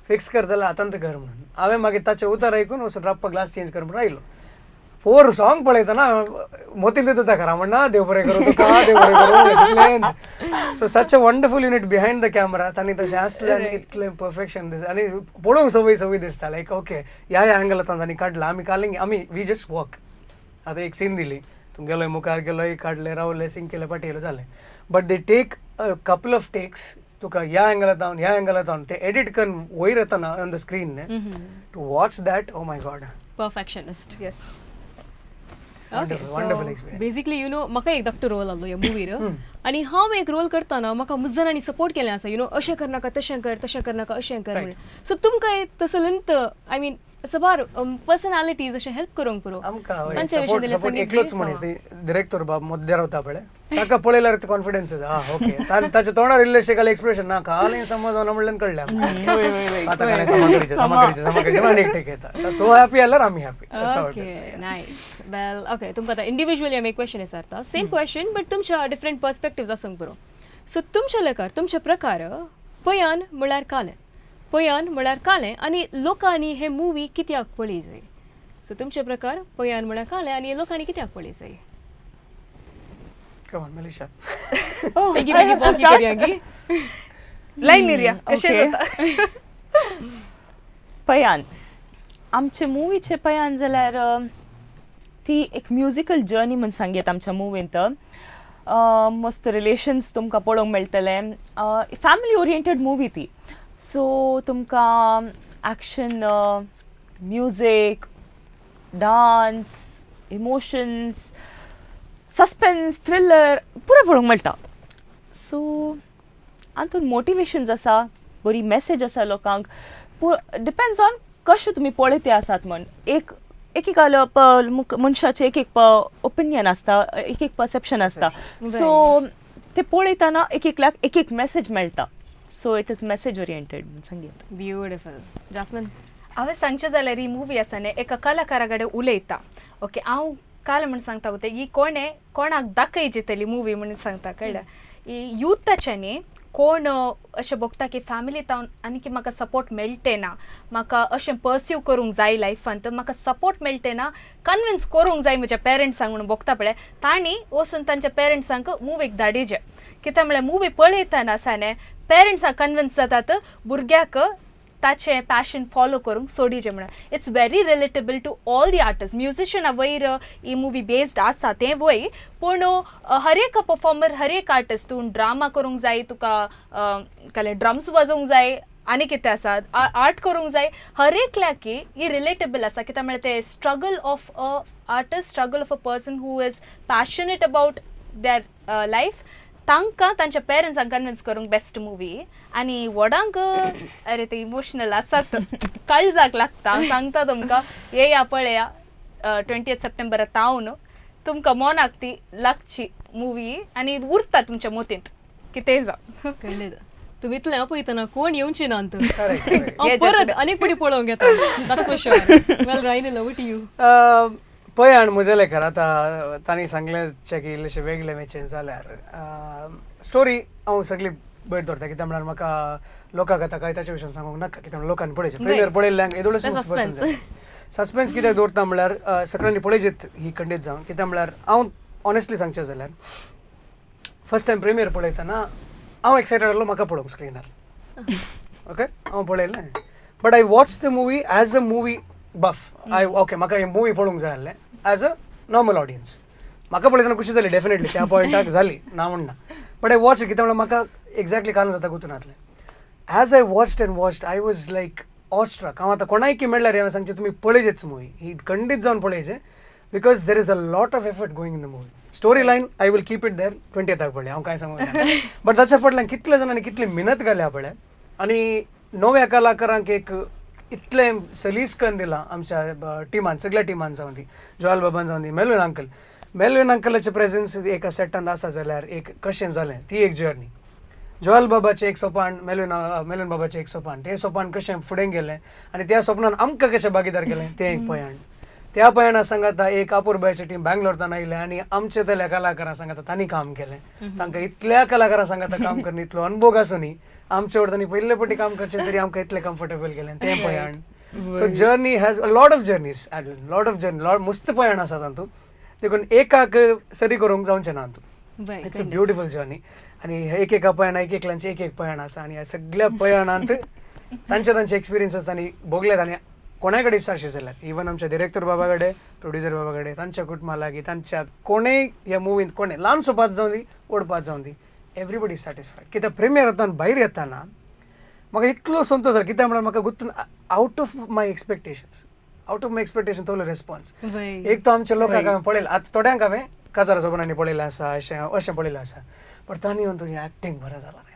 फिक्स करतलो आतांत कर म्हणून. हांवें मागीर ताचें उतर आयकून वचून राप्पा ग्लास चेंज कर म्हणून आयलो. फोर सॉंग पळयतना मोतीन दिता ताका, रामण्णा देव बरें करूं तुका, देव बरें करूं. So such a wonderful unit behind the camera. तांणी तशें आसलें आनी इतलें परफेक्शन दिसता आनी पळोवंक संवय संवय दिसता, लायक ओके ह्या ह्या एंगलांत तांणी काडला. आमी काल आमी we just work. आतां एक सीन दिली, तूं गेलोय मुखार गेलोय, काडले, रावले, सिंक केलें, फाटीं येयलो, जालें. But they take a couple of takes, तुका ह्या एंगलांत ह्या एंगलांत ते एडिट करून वयर येताना on the screen, to watch that, oh my God. Perfectionist. Yes. Wonderful experience. Basically you know म्हाका एक धाकटो रोल आसलो ह्या मुवीर आनी हांव एक रोल करतना म्हाका मुजरांनी सपोर्ट केलें आसा, you know अशें करनाका, तशें कर, तशें करनाका, अशें कर म्हणून. सो तुमकां तसलेंत I mean सबार पर्सनॅलिटीज अशें हेल्प करूंक पुरो. आमकां सपोर्ट एकलोच मनीस, डिरेक्टर बाब मद्दे रावता पळय, ताका पळयल्यार कॉन्फिडन्स येता. आं ओके, ताच्या तोंडार इल्लेशें काल एक्सप्रेशन ना, काल समज म्हणल्यान कळ्ळें आतां कांय समा करीचें, समा करीचें, समा करीचें, आनी एक टेक येता. सो तो हॅपी जाल्यार आमी happy. Okay, nice. Well okay, तुमकां आतां इंडिविज्युअली आमी एक क्वेश्चन विचारता, सेम क्वेश्चन बट तुमच्या डिफरंट पर्सपेक्टिव्स आसूंक पुरो. सो तुमच्या लेखार तुमचे प्रकार पयान म्हळ्यार कालें, पयान म्हळ्यार कालें आनी लोकांनी हे मुवी कित्याक पळय जाय? सो तुमचे प्रकार पयान म्हळ्यार कालें आनी लोकांनी कित्याक पळय जाय? Come on, Melisha. Oh, बेगी बेगी पॉज करया गी. लायन निरया कशें जाता. पयान आमचे मुवीचे पयान जाल्यार ती एक म्युजिकल जर्नी म्हूण सांगयेत. आमच्या मुवींत मस्त रिलेशन्स तुमकां पळोवंक मेळटले, फॅमिली ओरिएंटेड मुवी ती. सो तुमकां action, music, dance, emotions, suspense, thriller पुरो पळोवंक मेळटा. सो हातून मोटिवेशन्स आसा, बरी मॅसेज आसा लोकांक. डिपेंड्स ऑन कशें तुमी पळयते आसात म्हण. एक एकेकालो मनशाचें एक एक ओपिनियन आसता, एक एक परसेप्शन आसता. सो ते पळयतना एक एकल्याक एक एक मॅसेज मेळटा. So it is message oriented म्हूण सांगयेत. ब्युटिफूल. जास्मिन, हांवें सांगचें जाल्यार ही मुवी आसा न्ही एका कलाकारा कडेन उलयता. ओके, हांव काल म्हण सांगता ते ही कोणें कोणाक दाखय जितली मुवी म्हणून सांगता, कळ्ळें. ही युथाचे न्ही कोण अशें बघता की फॅमिली तावन आनी की म्हाका सपोर्ट मेळटे ना, म्हाका अशें पर्स्यू करूंक जाय लायफान, तर म्हाका सपोर्ट मेळटे ना, कन्विन्स करूंक जाय म्हज्या पेरंट्सांक म्हणून बघता पळय, तांणी वचून तांच्या पेरंट्सांक मुवीक धाडिजे. कित्याक म्हळ्यार मुवी पळयतना आसा न्ही पेरंट्सांक कन्विन्स जातात भुरग्याक ताचें पॅशन फॉलो करूंक सोडीचें म्हणून. It's very relatable to all the artist. म्युजिशना वयर ही मुवी बेस्ड आसा तें वय, पूण हर एक परफॉर्मर, हर एक आर्टिस्ट, तूं ड्रामा करूंक जाय, तुका कले ड्रम्स वाजोवंक जाय, आनी कितें आसा आर्ट करूंक जाय, हर एकल्याक ही रिलेटेबल आसा. कित्याक म्हळ्यार तें struggle of a artist, struggle of a person who is passionate about their life, तांकां तांच्या पेरंट्सांक कन्विन्स करूंक बेस्ट मुवी. आनी व्हडांक अरे ते इमोशनल आसात, काळजाक लागता. हांव सांगता तुमकां, येया पळया 20 सप्टेंबरा तावन तुमकां मोनाक ती लागची मुवी आनी उरता तुमच्या मोतींत कितेंय जावं. खंडीत तुमी इतलें पळयतना कोण येवची ना हांव परत आनीक फुडें पळोवंक येता, that's for sure. Well Rynel, over to you. पळय आनी म्हज्या लेखार आतां तांणी सांगलें की इल्लेशें वेगळें वेचें जाल्यार स्टोरी हांव सगळी बैठ दवरता, कित्याक म्हळ्यार म्हाका लोकांक आतां कांय ताच्या विशयान सांगूंक नाका, कित्याक लोकांनी पळयचें प्रिमियर पळयल्ल्यांक येदोळच पसंत जाता. सस्पेन्स कित्याक दवरता म्हळ्यार सगळ्यांनी पळयचेत ही खंडीत जावन, कित्याक म्हळ्यार हांव ऑनेस्टली सांगचें जाल्यार फर्स्ट टायम प्रिमियर पळयतना हांव एक्सायटेड आसलो म्हाका पळोवंक स्क्रिनार, ओके हांव पळयलें, but I watch the movie as a movie buff. I okay म्हाका ही मुवी पळोवंक जाय आसलें एज अ नॉर्मल ऑडियन्स. म्हाका पळयतना खुशी जाली डेफिनेटली त्या पॉयंटाक जाली ना म्हणना, बट I watch कित्याक म्हळ्यार म्हाका एक्झॅक्टली कारण जाता गुतून जातलें. As I watched and watched I was like awestruck. हांव आतां कोणायकी मेळ्ळ्यार हांवें सांगचें तुमी पळयचेच मुवी ही खंडीत जावन पळयचें, because there is a lot of effort going in the movie. Story line I will keep it there 20th पळय हांव कांय सांगूंक ना, बट ताच्या फाटल्यान कितले जाणांनी कितली मेहनत घाल्या पळय, आनी नव्या कलाकारांक एक इतलें सलीस करून दिलां आमच्या टिमान, सगळ्या टिमान जावन दी, जोयल बाबान जावन दी, मेलविन अंकल, मेलविन अंकलाचें प्रेजन्स एका सेटान आसा जाल्यार एक कशें जालें ती एक जर्नी, जोयल बाबाचें एक सोपान, मेलविन मेलविन बाबाचें एक सोपान, तें सोपान कशें फुडें गेलें आनी त्या सोपनान आमकां कशें भागीदार केलें तें एक पयाण. त्या पयाणा सांगाता एक अपुरबायची टीम बँगलोरतान आयले आनी आमचे तल्या कलाकारां सांगाता तांणी काम केलें. तांकां इतल्या कलाकारां सांगाता काम करून इतलो अनुभव आसूनय आमचे वटेन तांणी पयले पटी काम करचें तरी आमकां इतलें कम्फर्टेबल केलें तें पयाण. So journey has a lot of journeys, lot of journey, lot मस्त पयाण आसा तातूंत, देखून एकाक सरी करूंक जावचें ना तातूंत. It's a beautiful journey आनी एक एका पयाणा एक एकल्यांचें एक एक पयाण आसा आनी ह्या सगळ्या पयाणांत तांचे तांचे एक्सपिरियन्सीस तांणी भोगल्यात आनी कोणाय कडेन विचारशे जाल्यार इवन आमच्या डिरेक्टर बाबा कडेन, प्रोड्युसर बाबा कडेन, तांच्या कुटुंबा लागीं, तांच्या कोणेय ह्या मुवींत कोणें ल्हानसो पात्र जावं दी व्हड पात्र जावं दी, एवरीबडी is satisfied. कित्याक प्रिमियर आतां भायर येताना म्हाका इतलो संतोश जालो, कित्याक म्हळ्यार म्हाका गुत्तून out of my expectations, out of my expectation तोलो response. एक तो आमच्या लोकांक हांवें पळयलें, आतां थोड्यांक हांवें काजारा सोबणांनी पळयलें आसा, अशें अशें पळयलें आसा, बट तांणी येवन तुजें एक्टींग बरें जालां रे,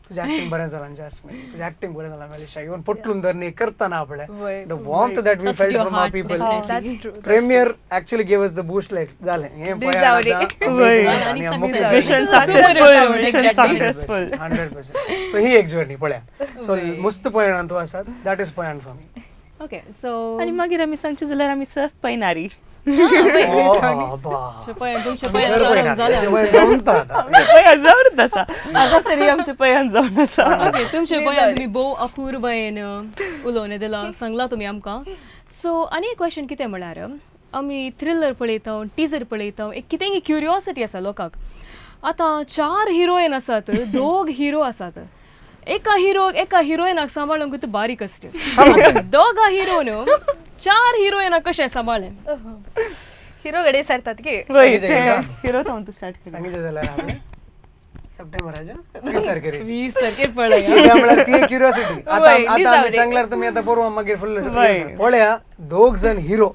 तुजें एक्टींग बरें जालां जास्मीन, तुजें एक्टींग बरें जालां मेलिशा, इवन पोटलून धरणी करतना पळय the warmth that we felt from our people, premiere actually gave us the boost, like जालें हें पळय 100%. सो ही एक जर्नी पळया, सो मस्त पळयणान तूं आसा, that is पळयण फॉर मी. Okay so आनी मागीर आमी सांगचें जाल्यार आमी सर्फ पळयनारी. तुमचे पयान तुमी भोव अपुरबायेन उलोवणें दिलां, सांगलां तुमी आमकां. सो आनी एक क्वेश्चन कितें म्हळ्यार आमी थ्रिलर पळयता, टिजर पळयता, एक कितेंय क्युरियोसिटी आसा लोकांक. आतां 4 हिरोइन आसात, 2 हिरो आसात, एका हिरो एका हिरोइनाक सांबाळूंक तूं बारीक कश्ट, दोगा हिरोन 4 हिरोइनाक कशें सांबाळ्ळें? हिरो गडे सरतात की हिरो तो स्टार्ट सांगितलें जाल्यार सप्टेंबराच्या 20 तारखेर 20 तारखेर पळया, म्हळ्यार ती क्युरियोसिटी. आतां आमी सांगल्यार तुमी आतां पळोवं मागीर फुल्ल पळया. 2 जण हिरो,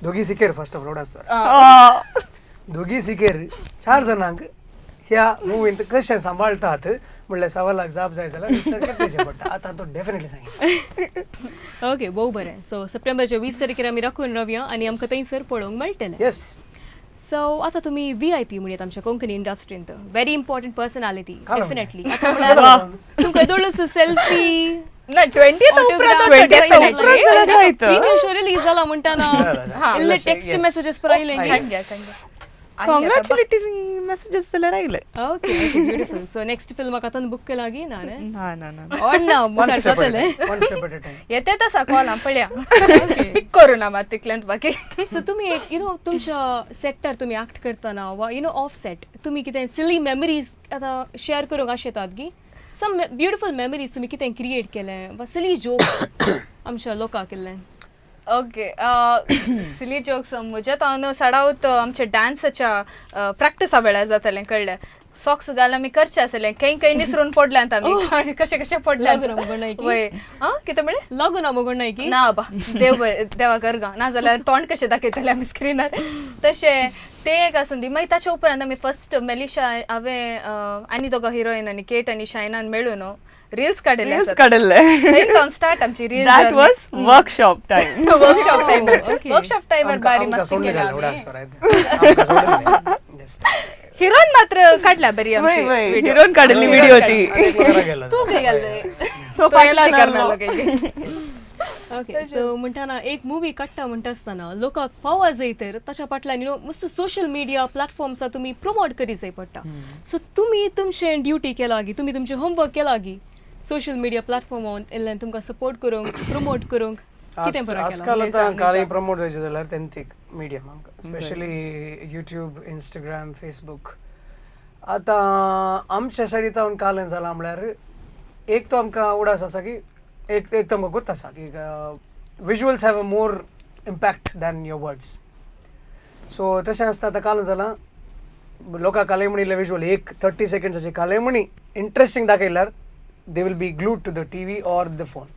दोगी सिकेर, फर्स्ट ऑफ ऑल आसता दोगी सिकेर, 4 जाणांक ह्या मुवींत कशें सांबाळटात म्हणल्यार सवालाक जाप जाय जाल्यार 20 तारखेर पळोवचें पडटा. आतां तो डेफिनेटली सांगें. ओके भोव बरें. सो सप्टेंबरच्या 20 तारखेर आमी राखून रावया आनी आमकां थंयसर पळोवंक मेळटलें. येस. सो आतां तुमी VIP म्हणयात आमच्या कोंकणी इंडस्ट्रींत, व्हेरी इम्पॉर्टंट पर्सनॅलिटी डेफिनेटली. तुमकां येदोळच सेल्फी ना 20th उपरांत प्रीमियर शो रिलीज जाला म्हणटाना इल्ले टेक्स्ट मेसेजेस पर आयले. कॉंग्रॅच्युलेटरी मेसेजेस जाल्यार आयले. Okay beautiful. So next फिल्माक आतां बूक केला की ना रे? ना ना ना ना मुखार जातलें. येते तसा कॉल हांव पळया पिक करूं ना मात तितल्यांत बाकी. सो तुमी एक you know तुमच्या सेटार तुमी एक्ट करतना वा you know of set तुमी कितें सिली मेमरीज आतां शेअर करूंक आशेतात की सम ब्युटिफूल मेमरीज तुमी कितें क्रिएट केलें वा सिली जोक्स आमच्या लोकांक केल्लें? ओके सिली जोक्स म्हज्या तावन चडावत आमच्या डान्साच्या प्रॅक्टिसा वेळार जातालें कळ्ळें. सॉक्स घाल आमी करचें आसलें, खंय खंय निसरून पडल्यांत आमी, कशें कशें पडल्यात. वय आं कितें म्हणलें? लागून ना मगो नायकी ना बा, देव देवा करगा ना जाल्यार तोंड कशें दाखयतलें आमी स्क्रिनार. तशें तें एक आसून दी. मागीर ताच्या उपरांत आमी फर्स्ट मेलिशा हांवें आनी दोगां हिरोइन आनी केट आनी शायनान मेळून रील्स काडिल्ले. काडिल्ले स्टार्ट आमची reel. That was workshop time. Workshop time, workshop टायमार बारी मस्ती केली. हिरोन मात्र काडला बरी आमची हिरोन काडिल्ली व्हिडिओ ती. तूं खंय गेल्लो? तो करनालो. ओके, सो म्हणटाना एक मुवी काडटा म्हणटा आसतना लोकांक पावो जाय तर ताच्या फाटल्यान you know मस्त सोशल मिडिया प्लॅटफॉर्म्सा तुमी प्रमोट करी जाय पडटा. सो तुमी तुमचें ड्युटी केला गी, तुमी तुमचें होमवर्क केला गी सोशल मिडिया प्लॅटफॉर्मान इल्ल्यान तुमकां सपोर्ट करूंक, प्रमोट करूंक कितें बरें आजकाल केलां? आतां काळी प्रमोट जायचे जाल्यार तेंतीक मिडियम आमकां, स्पेशली युट्यूब, इंस्टाग्राम, फेसबूक. आतां आमच्या सायडी तावन कालें जालां म्हळ्यार एक तो आमकां उडास आसा की एक एक तो आमकां गोत आसा की visuals have a more impact than your words. So तशें आसता आतां कालें जालां लोकांक कालेमणी इल्लें विज्युअल एक 30 सेकंड्साची कालेमणी interesting दाखयल्यार they will be glued to the TV or the phone.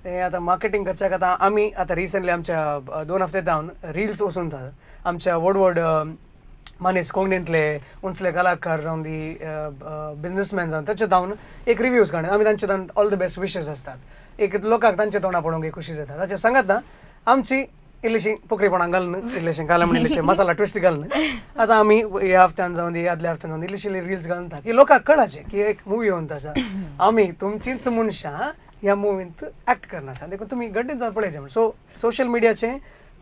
ते आतां मार्केटींग करच्याक आतां आमी आतां रिसंटली आमच्या 2 हफ्ते जावन रिल्स वचून आमच्या व्हड व्हड मनीस कोंकणींतले उंचले कलाकार जावन दी बिजनसमॅन जावन ताचे धावन एक रिव्यूज काडून आमी तांचे धावन ऑल the best wishes आसतात. एक लोकांक तांच्या तोंडा पळोवंक एक खुशी जाता. ताचे सांगात आमची इल्लीशी पोकरीपणां घालून इल्लेशें घालून इल्लेशें मसाला ट्विस्ट घालून आतां आमी ह्या हफ्त्यान जावन दी आदल्या हफ्त्यान जावन इल्लीशी इल्ली रिल्स घालून की लोकांक कळाचें की एक मुवी येवन आसा, आमी तुमचीच मनशां ह्या मुवींत एक्ट करना आसा, देखून तुमी गड्डेन जावन पळयचें म्हण. सो सोशल मिडियाचें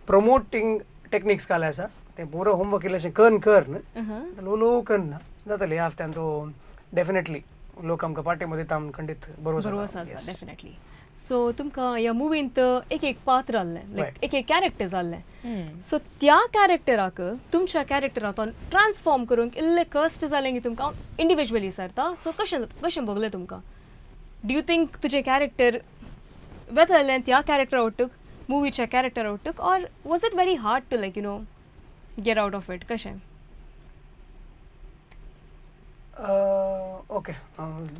प्रमोटींग टेक्निक्स काले आसा तें पुरो होमवर्क इल्लेशें करून कर ल्हव ल्हव करना जातलें. ह्या हफ्त्यान तो डेफिनेटली लोक आमकां पार्टी मध्ये ताम खंडीत बरो बरोबर आसा डेफिनेटली. सो तुमकां ह्या मुवींत एक एक पात्र आहलें, लायक एक एक कॅरेक्टर जाल्लें, सो त्या कॅरेक्टराक तुमच्या कॅरेक्टरांत ट्रान्सफॉर्म करूंक इल्लें कश्ट जालें की तुमकां इंडिविज्युअली सरता? सो कशें कशें भोगलें तुमकां? Do you think तुजें कॅरेक्टर वेतलें त्या कॅरेक्टरा वटूक, मुवीच्या कॅरेक्टरा वटूक, or was it very hard to like you know get out of it? कशें? ओके,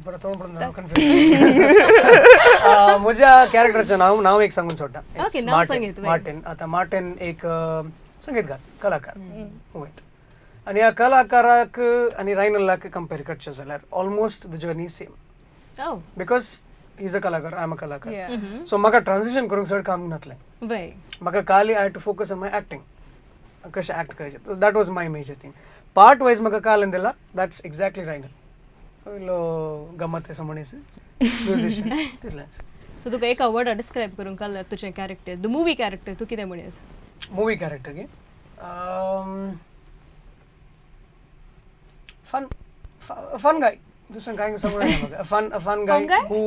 बरं तोंड पडून कन्फ्युज. म्हज्या कॅरेक्टराचें नांव नांव एक सांगून सोडटा, मार्टिन. मार्टिन. आतां मार्टिन एक संगीतकार कलाकार मुवींत, आनी ह्या कलाकाराक आनी रायनलाक कंपेर करचें जाल्यार almost the journey same, because he is a कलाकार, I am a कलाकार. सो म्हाका ट्रान्झिशन करूंक चड काम नासलें. म्हाका खाली I to focus on my acting, कशें act करायचें, that was my major thing. Part wise म्हाका काल दिला that's exactly रायनल इल्लो गम्मत असो मनीस म्युझिशियन तितलेंच. सो तुका एका वर्डा डिस्क्रायब करूंक काडल्यार तुजें कॅरेक्टर, the movie character, तूं कितें म्हणयत? मुवी कॅरेक्टर की फन फन गाय, दुसरें कांय सांगूं म्हाका. Fun fun guy who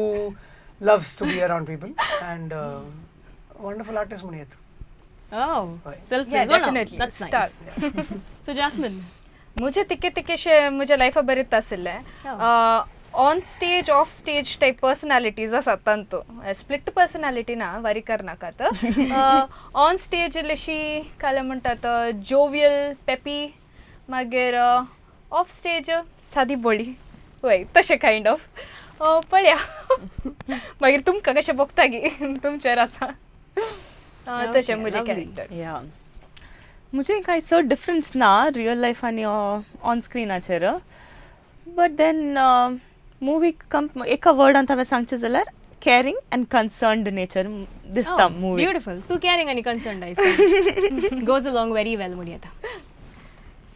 loves to be around people and wonderful artist म्हणयत. Oh, self-praise. Yeah, definitely. That's nice. So, Jasmine. मुझे तिके तिकेशे म्हज्या लायफा बरीत आशिल्लें. On stage off stage type personalities आसात तांतू, स्प्लिट पर्सनॅलिटी ना वरी करनाकात. ऑन स्टेज इल्लीशी काले म्हणटात जोवियल पेपी, मागीर ऑफ स्टेज सादी बोळी, वय तशें कायंड ऑफ. पळया मागीर तुमकां कशें भोगता गी तुमचेर आसा तशें म्हजें कॅरेक्टर. या, म्हजें कांय चड डिफरन्स ना रियल लायफ आनी ऑन स्क्रिनाचेर, बट then movie कम एका वर्डांत हांवें सांगचें जाल्यार कॅरींग अँड कन्सर्न्ड नेचर दिसता मुवी. ब्युटिफूल. तूं कॅरींग आनी कन्सर्न्ड आयस, गोज अलॉंग व्हेरी वेल म्हणयता.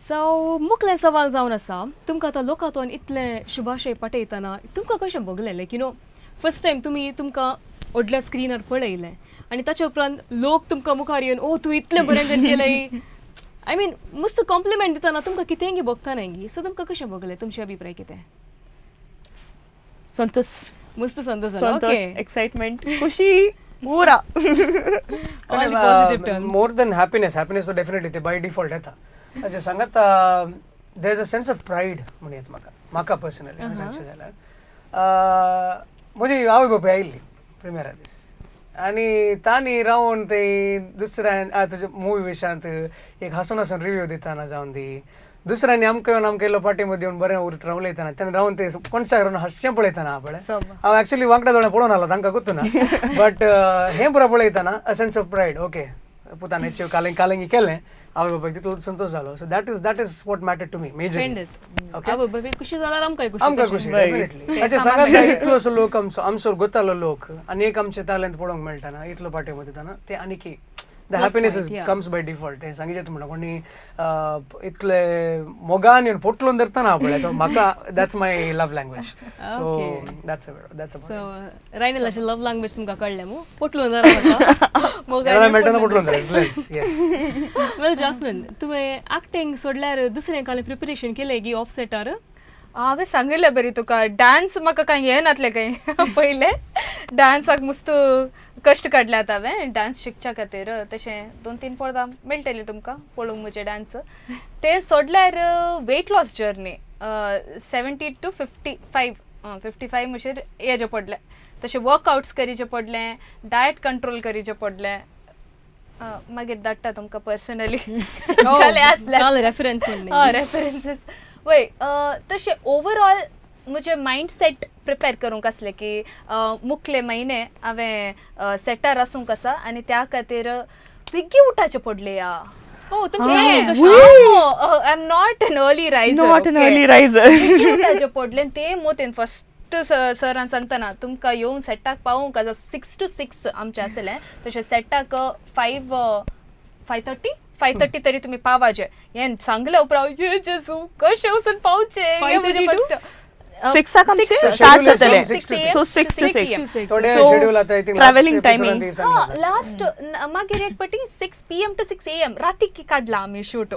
सो मुखलें सवाल जावन आसा, तुमकां आतां लोकांतून इतलें शुभाशय पाठयतना तुमकां कशें भोगलें? Like you know first time तुमी तुमकां व्हडल्या स्क्रिनार पळयलें आनी ताच्या उपरांत लोक तुमकां मुखार येवन ओ तूं इतलें बरें केलें, I mean मस्त कॉम्प्लिमेंट दितना तुमकां कितेंय भोगता न्हय गी, सो तुमकां कशें भोगलें, तुमचे अभिप्राय कितें? संतोष. मस्त संतोष जालो. ओके, एक्साइटमेंट, खुशी पूरा. More than happiness, happiness definitely ते बाय डिफॉल्ट येता. ताचें सांगात there is a sense of pride म्हणयत म्हाका, म्हाका पर्सनली सांगचें जाल्यार म्हजी आवय बापूय आयिल्ली प्रिमियरा दीस आनी तांणी रावन ते दुसऱ्यान तुज्या मुवी विशयांत एक हांसून हांसून रिव्यू दितना जावन दी, दुसऱ्यांनी आमकां येवन आमकां इल्लो पाटी मदीं येवन बरें उरत उलयतना तेन्ना रावन ते कोणशाक रावन हांसचें पळयतना पळय, हांव एक्चुली वांगडा दोळे पळोवन आलो तांकां गुत्तू ना, बट हें पुरो पळयतना a sense of pride, okay पुतान achieve कालें कालेंगी केलें, आवय बापायक तितलो संतोष जालो. So that is that is what matter to me major. Okay, आवय बापायक खुशी जाल्यार आमकां खुशी, आमकां खुशी डेफिनेटली. ताचें सांगात इतलोसो लोक आमचो आमचो गोतालो लोक आनी एक आमचें तालेंत पळोवंक मेळटा ना, इतलो पाटी दितना ते आनीक The happiness is comes by default. तें सांगिचें म्हणटा कोणी इतले मोगान येवन पोटलोन धरतना पळय तो म्हाका, that's my love language, so that's so रायनलाचे love language तुमकां कळ्ळें मू, पोटलोन धरा मेळटना पोटलोन धर. येस. वेल जास्मिन, तुवें एक्टिंग सोडल्यार दुसरें कांय प्रिपरेशन केलें की ऑफ सेटार? हांवें सांगिल्लें बरी तुका, डान्स म्हाका कांय येनातलें कांय पयलें. डान्साक मस्त कश्ट काडल्यात हांवें डान्स शिकच्या खातीर. तशें 2-3 पळोवपाक मेळटलें तुमकां पळोवंक म्हजें डान्स. तें सोडल्यार weight loss journey 70 to 55 म्हजेर येजें पडलें. तशें वर्कआउट्स करीचें पडलें, डायट कंट्रोल करीचें पडलें. मागीर धाडटा तुमकां पर्सनली. रेफरन्सीस वय. तशें ओवरऑल म्हजें मायंडसेट प्रिपेर करूंक आसलें की मुखले म्हयने हांवें सेटार आसूंक आसा आनी त्या खातीर बेगी उठाचें पडलें. या I am not an early riser. Not an early riser. उठाचें पडलें तें मोतीन फस्ट सरान सांगतना तुमकां येवन सेटाक पावोवंक आसा. 6 to 6 आमचें आसलें. तशें सेटाक 5:30 तरी तुमी पावाचे. हें सांगलें उपरांत हे जेजू कशें वचून पावचें. 6 आमचे स्टार्ट जातले, so 6 to 6 travelling timing. Last मागीर एक पटी 6 PM to 6 AM रातीक काडला आमी शूट.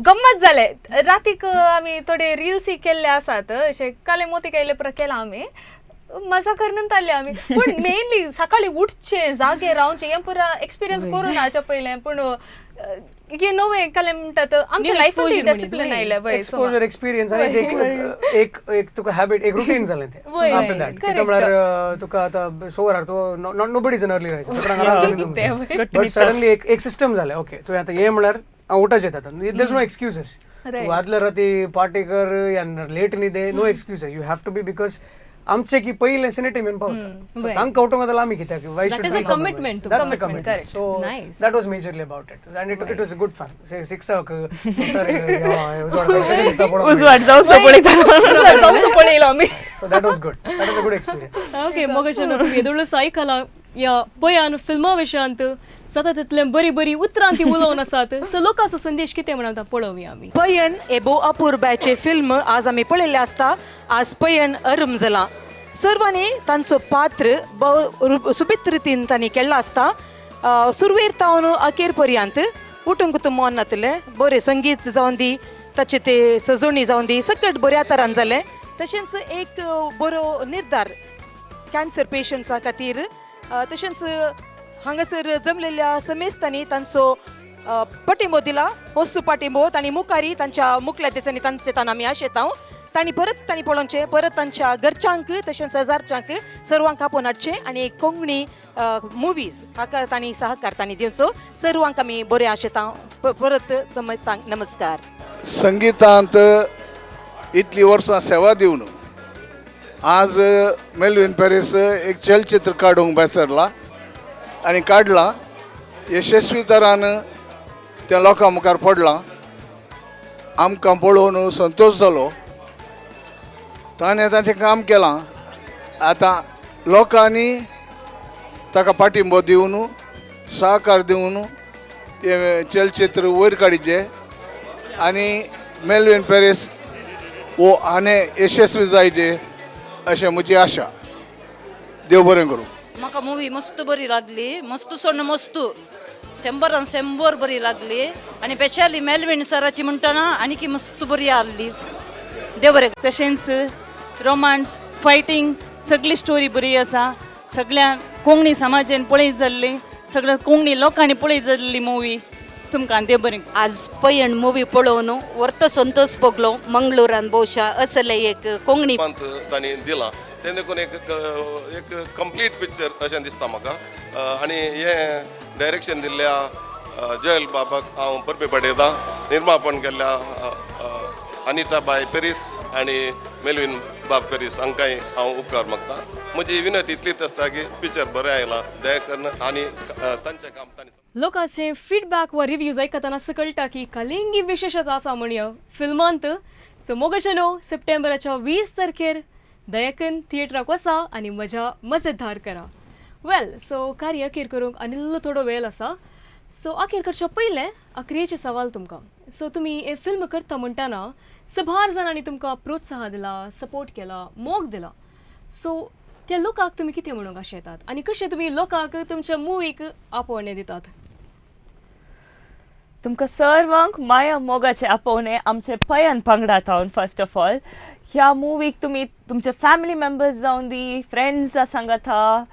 गम्मत जालें. रातीक आमी थोडे रिल्स केल्ले आसात, अशें काले मोती केल्ले पुरा केला आमी, मजा करून ताल्ले आमी. पूण मेनली सकाळी उठचें, जागे रावचें हें पुरा एक्सपिरियन्स करून हाच्या पयलें. पूण हे नवें काले म्हणटात आमच्या लायफान डिसिप्लिन आयलें. वय, एक्सपोजर एक्सपिरियन्स आनी एक एक तुका हॅबिट, एक रुटीन जालें तें आफ्टर that. कितें म्हळ्यार तुका आतां 6 वरार तूं not nobody is an early riser, but suddenly एक एक सिस्टम जालें. ओके, तुवें आतां हें म्हळ्यार हांव उठाचें आतां, there is no excuses. तूं आदल्या राती पार्टी कर या लेट न्हिदे, no excuses, you have to be, because आमचे की पयलें सिनेटीम येवन पावता, सो तांकां उठोवंक जाल्यार आमी कित्याक, why should be commitment. That's a commitment. So that was majorly about it and it was a good fun. 6 उजवाड जावचो पळयता, उजवाड जावचो पळयलो आमी. So that was good, that was a good experience. Okay, मोगाच्यानो तुमी येदोळो आयकला या पयान फिल्मा विशयांत जाता तितलें बरी बरी उतरां ती उलोवन आसात. सो लोकांचो संदेश कितें म्हणून आतां पळोवया आमी. पयण हे भोव अपुरबायचे फिल्म आज आमी पळयल्लें आसता. आज पयण अरम जालां. सर्वांनी तांचो पात्र भोव सुबीत रितीन तांणी केल्लो आसता. सुरवेर तावन अखेर पर्यंत उठूंक तूं मन नातलें. बरें संगीत जावन दी, ताचे ते सजोवणी जावन दी, सकट बऱ्या तरान जालें. तशेंच एक बरो निर्धार कॅन्सर पेशंट्सा खातीर. तशेंच हांगासर जमलेल्या समेस्तांनी तांचो पाठिंबो दिला, वस्तू पाठिंबो. तांणी मुखारी तांच्या मुखल्या दिसांनी तांचे तान आमी आशेता तांणी परत तांणी पळोवचें, परत तांच्या घरच्यांक तशेंच शेजारच्यांक सर्वांक आपोवन हाडचें आनी कोंकणी मुवीज हाका तांणी सहकार तांणी दिवचो. सर्वांक आमी बरें आशेता. परत समजतांक नमस्कार. संगितांत इतली वर्सां सेवा दिवन आज मेलविन पॅरीस एक चलचित्र काडूंक भायर सरला आनी काडलां, यशस्वी तरान तें लोकां मुखार पडलां. आमकां पळोवन संतोश जालो. ताणें ताचें काम केलां, आतां लोकांनी ताका पाठिंबो दिवन सहकार दिवन हें चलचित्र वयर काडिचें आनी मेलविन पॅरीस वो आनी यशस्वी जायचे अशें म्हजी आशा. देव बरें करूं. म्हाका मुवी मस्त बरी लागली, मस्त सोडून मस्त 100% बरी लागली. आनी स्पेशली मेलविन सराची म्हणटना आनीकी मस्त बरी आहली. देव बरें. तशेंच रोमांस, फायटींग सगळी स्टोरी बरी आसा. सगळ्या कोंकणी समाजान पळय जाल्ली, सगळ्या कोंकणी लोकांनी पळय जाल्ली मुवी. तुमकां देव बरें. आज पयण मुवी पळोवन वर्तो संतोष भोगलो. मंगळूरान भोवशा असले एक कोंकणी तांणी दिलां तें देखून एक एक कंप्लीट पिक्चर अशें दिसता म्हाका. आनी हें डायरेक्शन दिल्ल्या जोयल बाबाक हांव परबी पाठयतां. निर्मापण केल्ल्या अनिता बाय पेरीस आनी मेलविन बाब पेरीस हांकांय हांव उपकार मागता. म्हजी विनंती इतलीच आसता की पिक्चर बरें आयलां दया करून आनी तांचें काम तांणी. लोकांचे फिडबॅक वा रिव्यूज आयकतना असं कळटा की कलिंगी विशेशच आसा म्हणया फिल्मांत. सो मोगशनो सप्टेंबराच्या 20 तारखेर दयाकन थिएटराक वसा आनी मजा मजेदार करा. वेल सो कार्य अखेर करूंक आनी इल्लो थोडो वेळ आसा. सो अखेर करच्या पयलें अक्रियेचें सवाल तुमकां. सो तुमी हे फिल्म करता म्हणटना सभार जाणांनी तुमकां प्रोत्साहन दिला, सपोर्ट केला, मोग दिला. सो त्या लोकांक तुमी कितें म्हणूंक अशें येतात आनी कशें तुमी लोकांक तुमच्या मुवीक आपोवणें दितात? तुमकां सर्वांक माया मोगाचें आपोवणें आमचे पयन पंगडा थावन. फर्स्ट ऑफ ऑल, ह्या मुवीक तुमी तुमचे फॅमिली मेंबर्स जावन दी, फ्रेंड्सां सांगाता,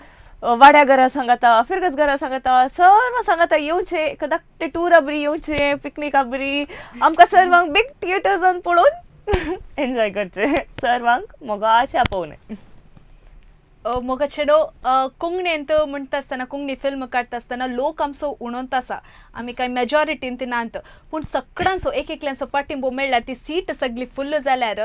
वाड्या घरा सांगाता, फिरगज घरा सांगाता, सर्व सांगाता येवचे, एक धाकटे टुरा बरी येवचे, पिकनिका बरी आमकां सर्वांक बिग थिएटर्सान पळोवन एन्जॉय करचें. सर्वांक मोगाचें आपोवणें. मोगा चेडो, कोंकणींत म्हणटा आसतना, कोंकणी फिल्म काडटा आसतना लोक आमचो उणोत आसा, आमी कांय मेजॉरिटीन ती नात, पूण सगळ्यांचो एक एकल्यांचो पाठिंबो मेळ्ळ्यार, ती सीट सगळी फुल्ल जाल्यार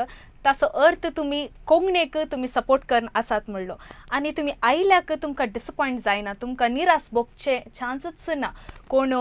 ताचो अर्थ तुमी कोंकणीक तुमी सपोर्ट करून आसात म्हणलो. आनी तुमी आयल्याक तुमकां डिसपॉयंट जायना, तुमकां निराश भोगचे चान्सच ना. कोण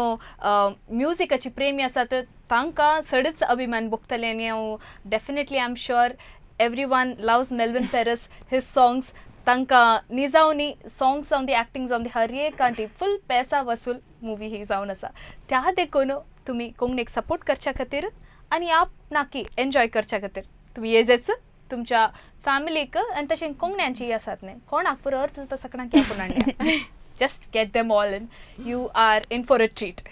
म्युजिकाची प्रेमी आसात तांकां चडच अभिमान भोगतले. आनी हांव definitely I am sure everyone loves Melvin Paris, his songs. तांकां निजावनी सॉंग्स जावन दी, एक्टींग जावन दी, हर एक ती फूल पैसा वसूल मुवी ही जावन आसा. त्या देखून तुमी कोंकणीक सपोर्ट करच्या खातीर आनी आपणाकी एन्जॉय करच्या खातीर तुमी येजेच तुमच्या फॅमिलीक आनी तशें कोंकण्यांची आसात न्ही, कोणाक पुरो अर्थ जाता सगळ्यांक आपूण हाडया. Just get them all in, you are in for a treat.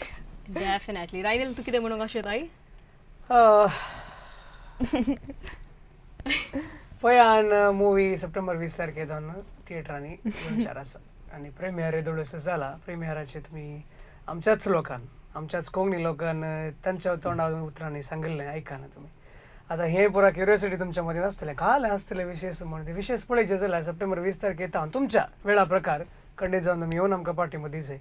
Definitely. Rainel, तूं कितें म्हणूंक अशें ताई? पयान मुवी सप्टेंबर 20 तारखे जावन थिएटरांनी येवचार आसा आनी प्रेमियर येदोळसो जाला. प्रेमियराचे तुमी आमच्याच लोकान, आमच्याच कोंकणी लोकान तांच्या तोंडा उतरांनी सांगिल्लें आयकना तुमी. आतां हें पुरा क्युरियोसिटी तुमच्या मदीं आसतलें, काल आसतलें विशेश म्हण. तें विशेश पळयचें जाल्यार सप्टेंबर 20 तारखे येता तुमच्या वेळा प्रकार खंडीत जावन तुमी येवन आमकां पाठिंबो दिवचें.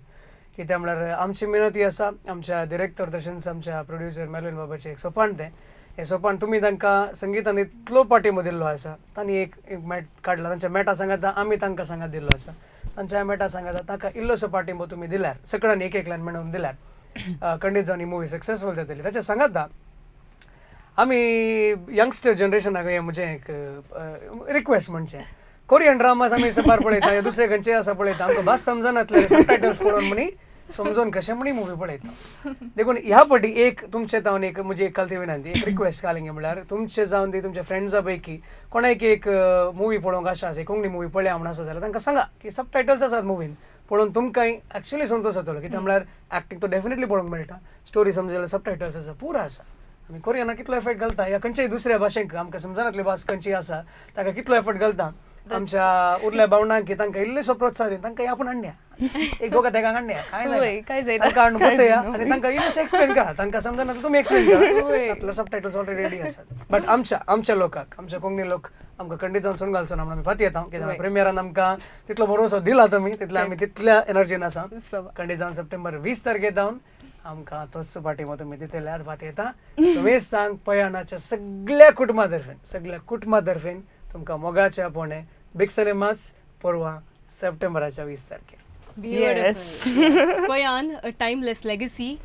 कित्याक म्हळ्यार आमची मेहनती आसा, आमच्या डिरेक्टर तशेंच आमच्या प्रोड्युसर मेलविन बाबाचें एक सोपान तें. हें सोपान तुमी तांकां संगितान इतलो पाठिंबो दिल्लो आसा. तांणी एक एक मॅट काडला, तांच्या मॅटा सांगाता आमी तांकां सांगात दिल्लो आसा. तांच्या मॅटा सांगाता तांकां इल्लोसो पाठिंबो तुमी दिल्यार, सगळ्यांनी एक एकल्यान मेळोवन दिल्यार खंडीत जावन ही मुवी सक्सेसफूल जातली. ताच्या सांगाता आमी यंगस्टर जनरेशनाक हें म्हजें एक रिक्वेस्ट म्हणचें, कोरियन ड्रामास आमी सबार पळयता, या दुसरे खंयचे आसा पळयता, आमकां भास समजनातले सबटायटल्स पळोवन म्हणी समजून कशें म्हणी मुवी पळयता. देखून ह्या फावटी एक तुमचे जावन एक म्हजी एक कालती विनंती, एक रिक्वेस्ट कालिंग म्हळ्यार तुमचे जावन दी तुमच्या फ्रेंड्सा पैकी कोणाक एक मुवी पळोवंक आशा आसा, कोंकणी मुवी पळया म्हण आसा जाल्यार तांकां सांगा की सबटायटल्स आसात मुवीन, पळोवन तुमकांय एक्चुअली संतोश जातलो. कित्याक म्हळ्यार एक्टींग तो डेफिनेटली पळोवंक मेळटा, स्टोरी समजल्यार सबटायटल्स आसा, पुरो आसा. आमी कोरियना कितलो एफर्ट घालता या खंयच्याय दुसऱ्या भाशेक आमकां समजनातली भास खंयची आसा ताका कितलो एफर्ट घालता, आमच्या उरल्या भावंडांक तांकां इल्लेसो प्रोत्साहन दिवन तांकां आपूण हाडया, एक दोगा तेगांक हाडया, कांय काय जायना, तांकां हाडून बसया आनी तांकां इल्लेशें एक्सप्लेन करा. तांकां समजना तुमी एक्सप्लेन करा, तातूंतलो सबटायटल्स ऑलरेडी रेडी आसात. बट आमच्या आमच्या लोकांक, आमच्या कोंकणी लोक आमकां खंडीत जावन सोडून घालचो ना म्हणून आमी फाती येता. कित्याक प्रिमियरान आमकां तितलो भरोसो दिला तुमी, तितले आमी तितल्या एनर्जीन आसा. खंडीत जावन सप्टेंबर 20 तारखे जावन आमकां तोच पाठिंबो तुमी दितल्यार फाती येता. समेस्तांक पयाणाच्या सगळ्या कुटुंबा तर्फेन, सगळ्या कुटुंबा तर्फेन तुमकां मोगाचे आपोवणें. बिग सिनेमास परवा सप्टेंबराच्या 20 तारखेर. Beautiful. Payan, a timeless legacy.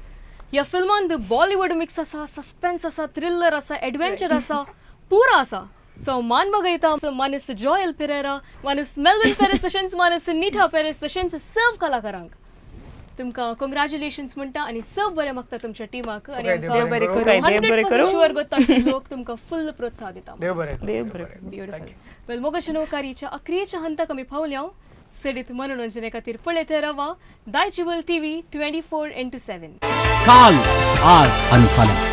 ह्या फिल्मान बॉलिवूड मिक्स आसा, सस्पेन्स आसा, थ्रिल्लर आसा, एडवेंचर आसा, पुरो आसा. सो मान बघयता मानस जॉयल पेरेरा, मानस मेलविन पेरेस, तशेंच मानस निठा पेरेस, तशेंच सर्व कलाकारांक तुमकां कंग्रेच्युलेशन्स म्हणटा आनी सर्व बरें मागता तुमच्या टिमाक. आनी आमकां 100% शुअर गोता लोक तुमकां फुल प्रोत्साहन दिता. देव बरें. ब्युटिफूल. वेल मोगाच्या नौकारीच्या अक्रियेच्या हंताक आमी पावल्या. सडीत मनोरंजने खातीर पळयत रावा दायजिवल टीव्ही 24x7. काल, आज आनी फाल्यां.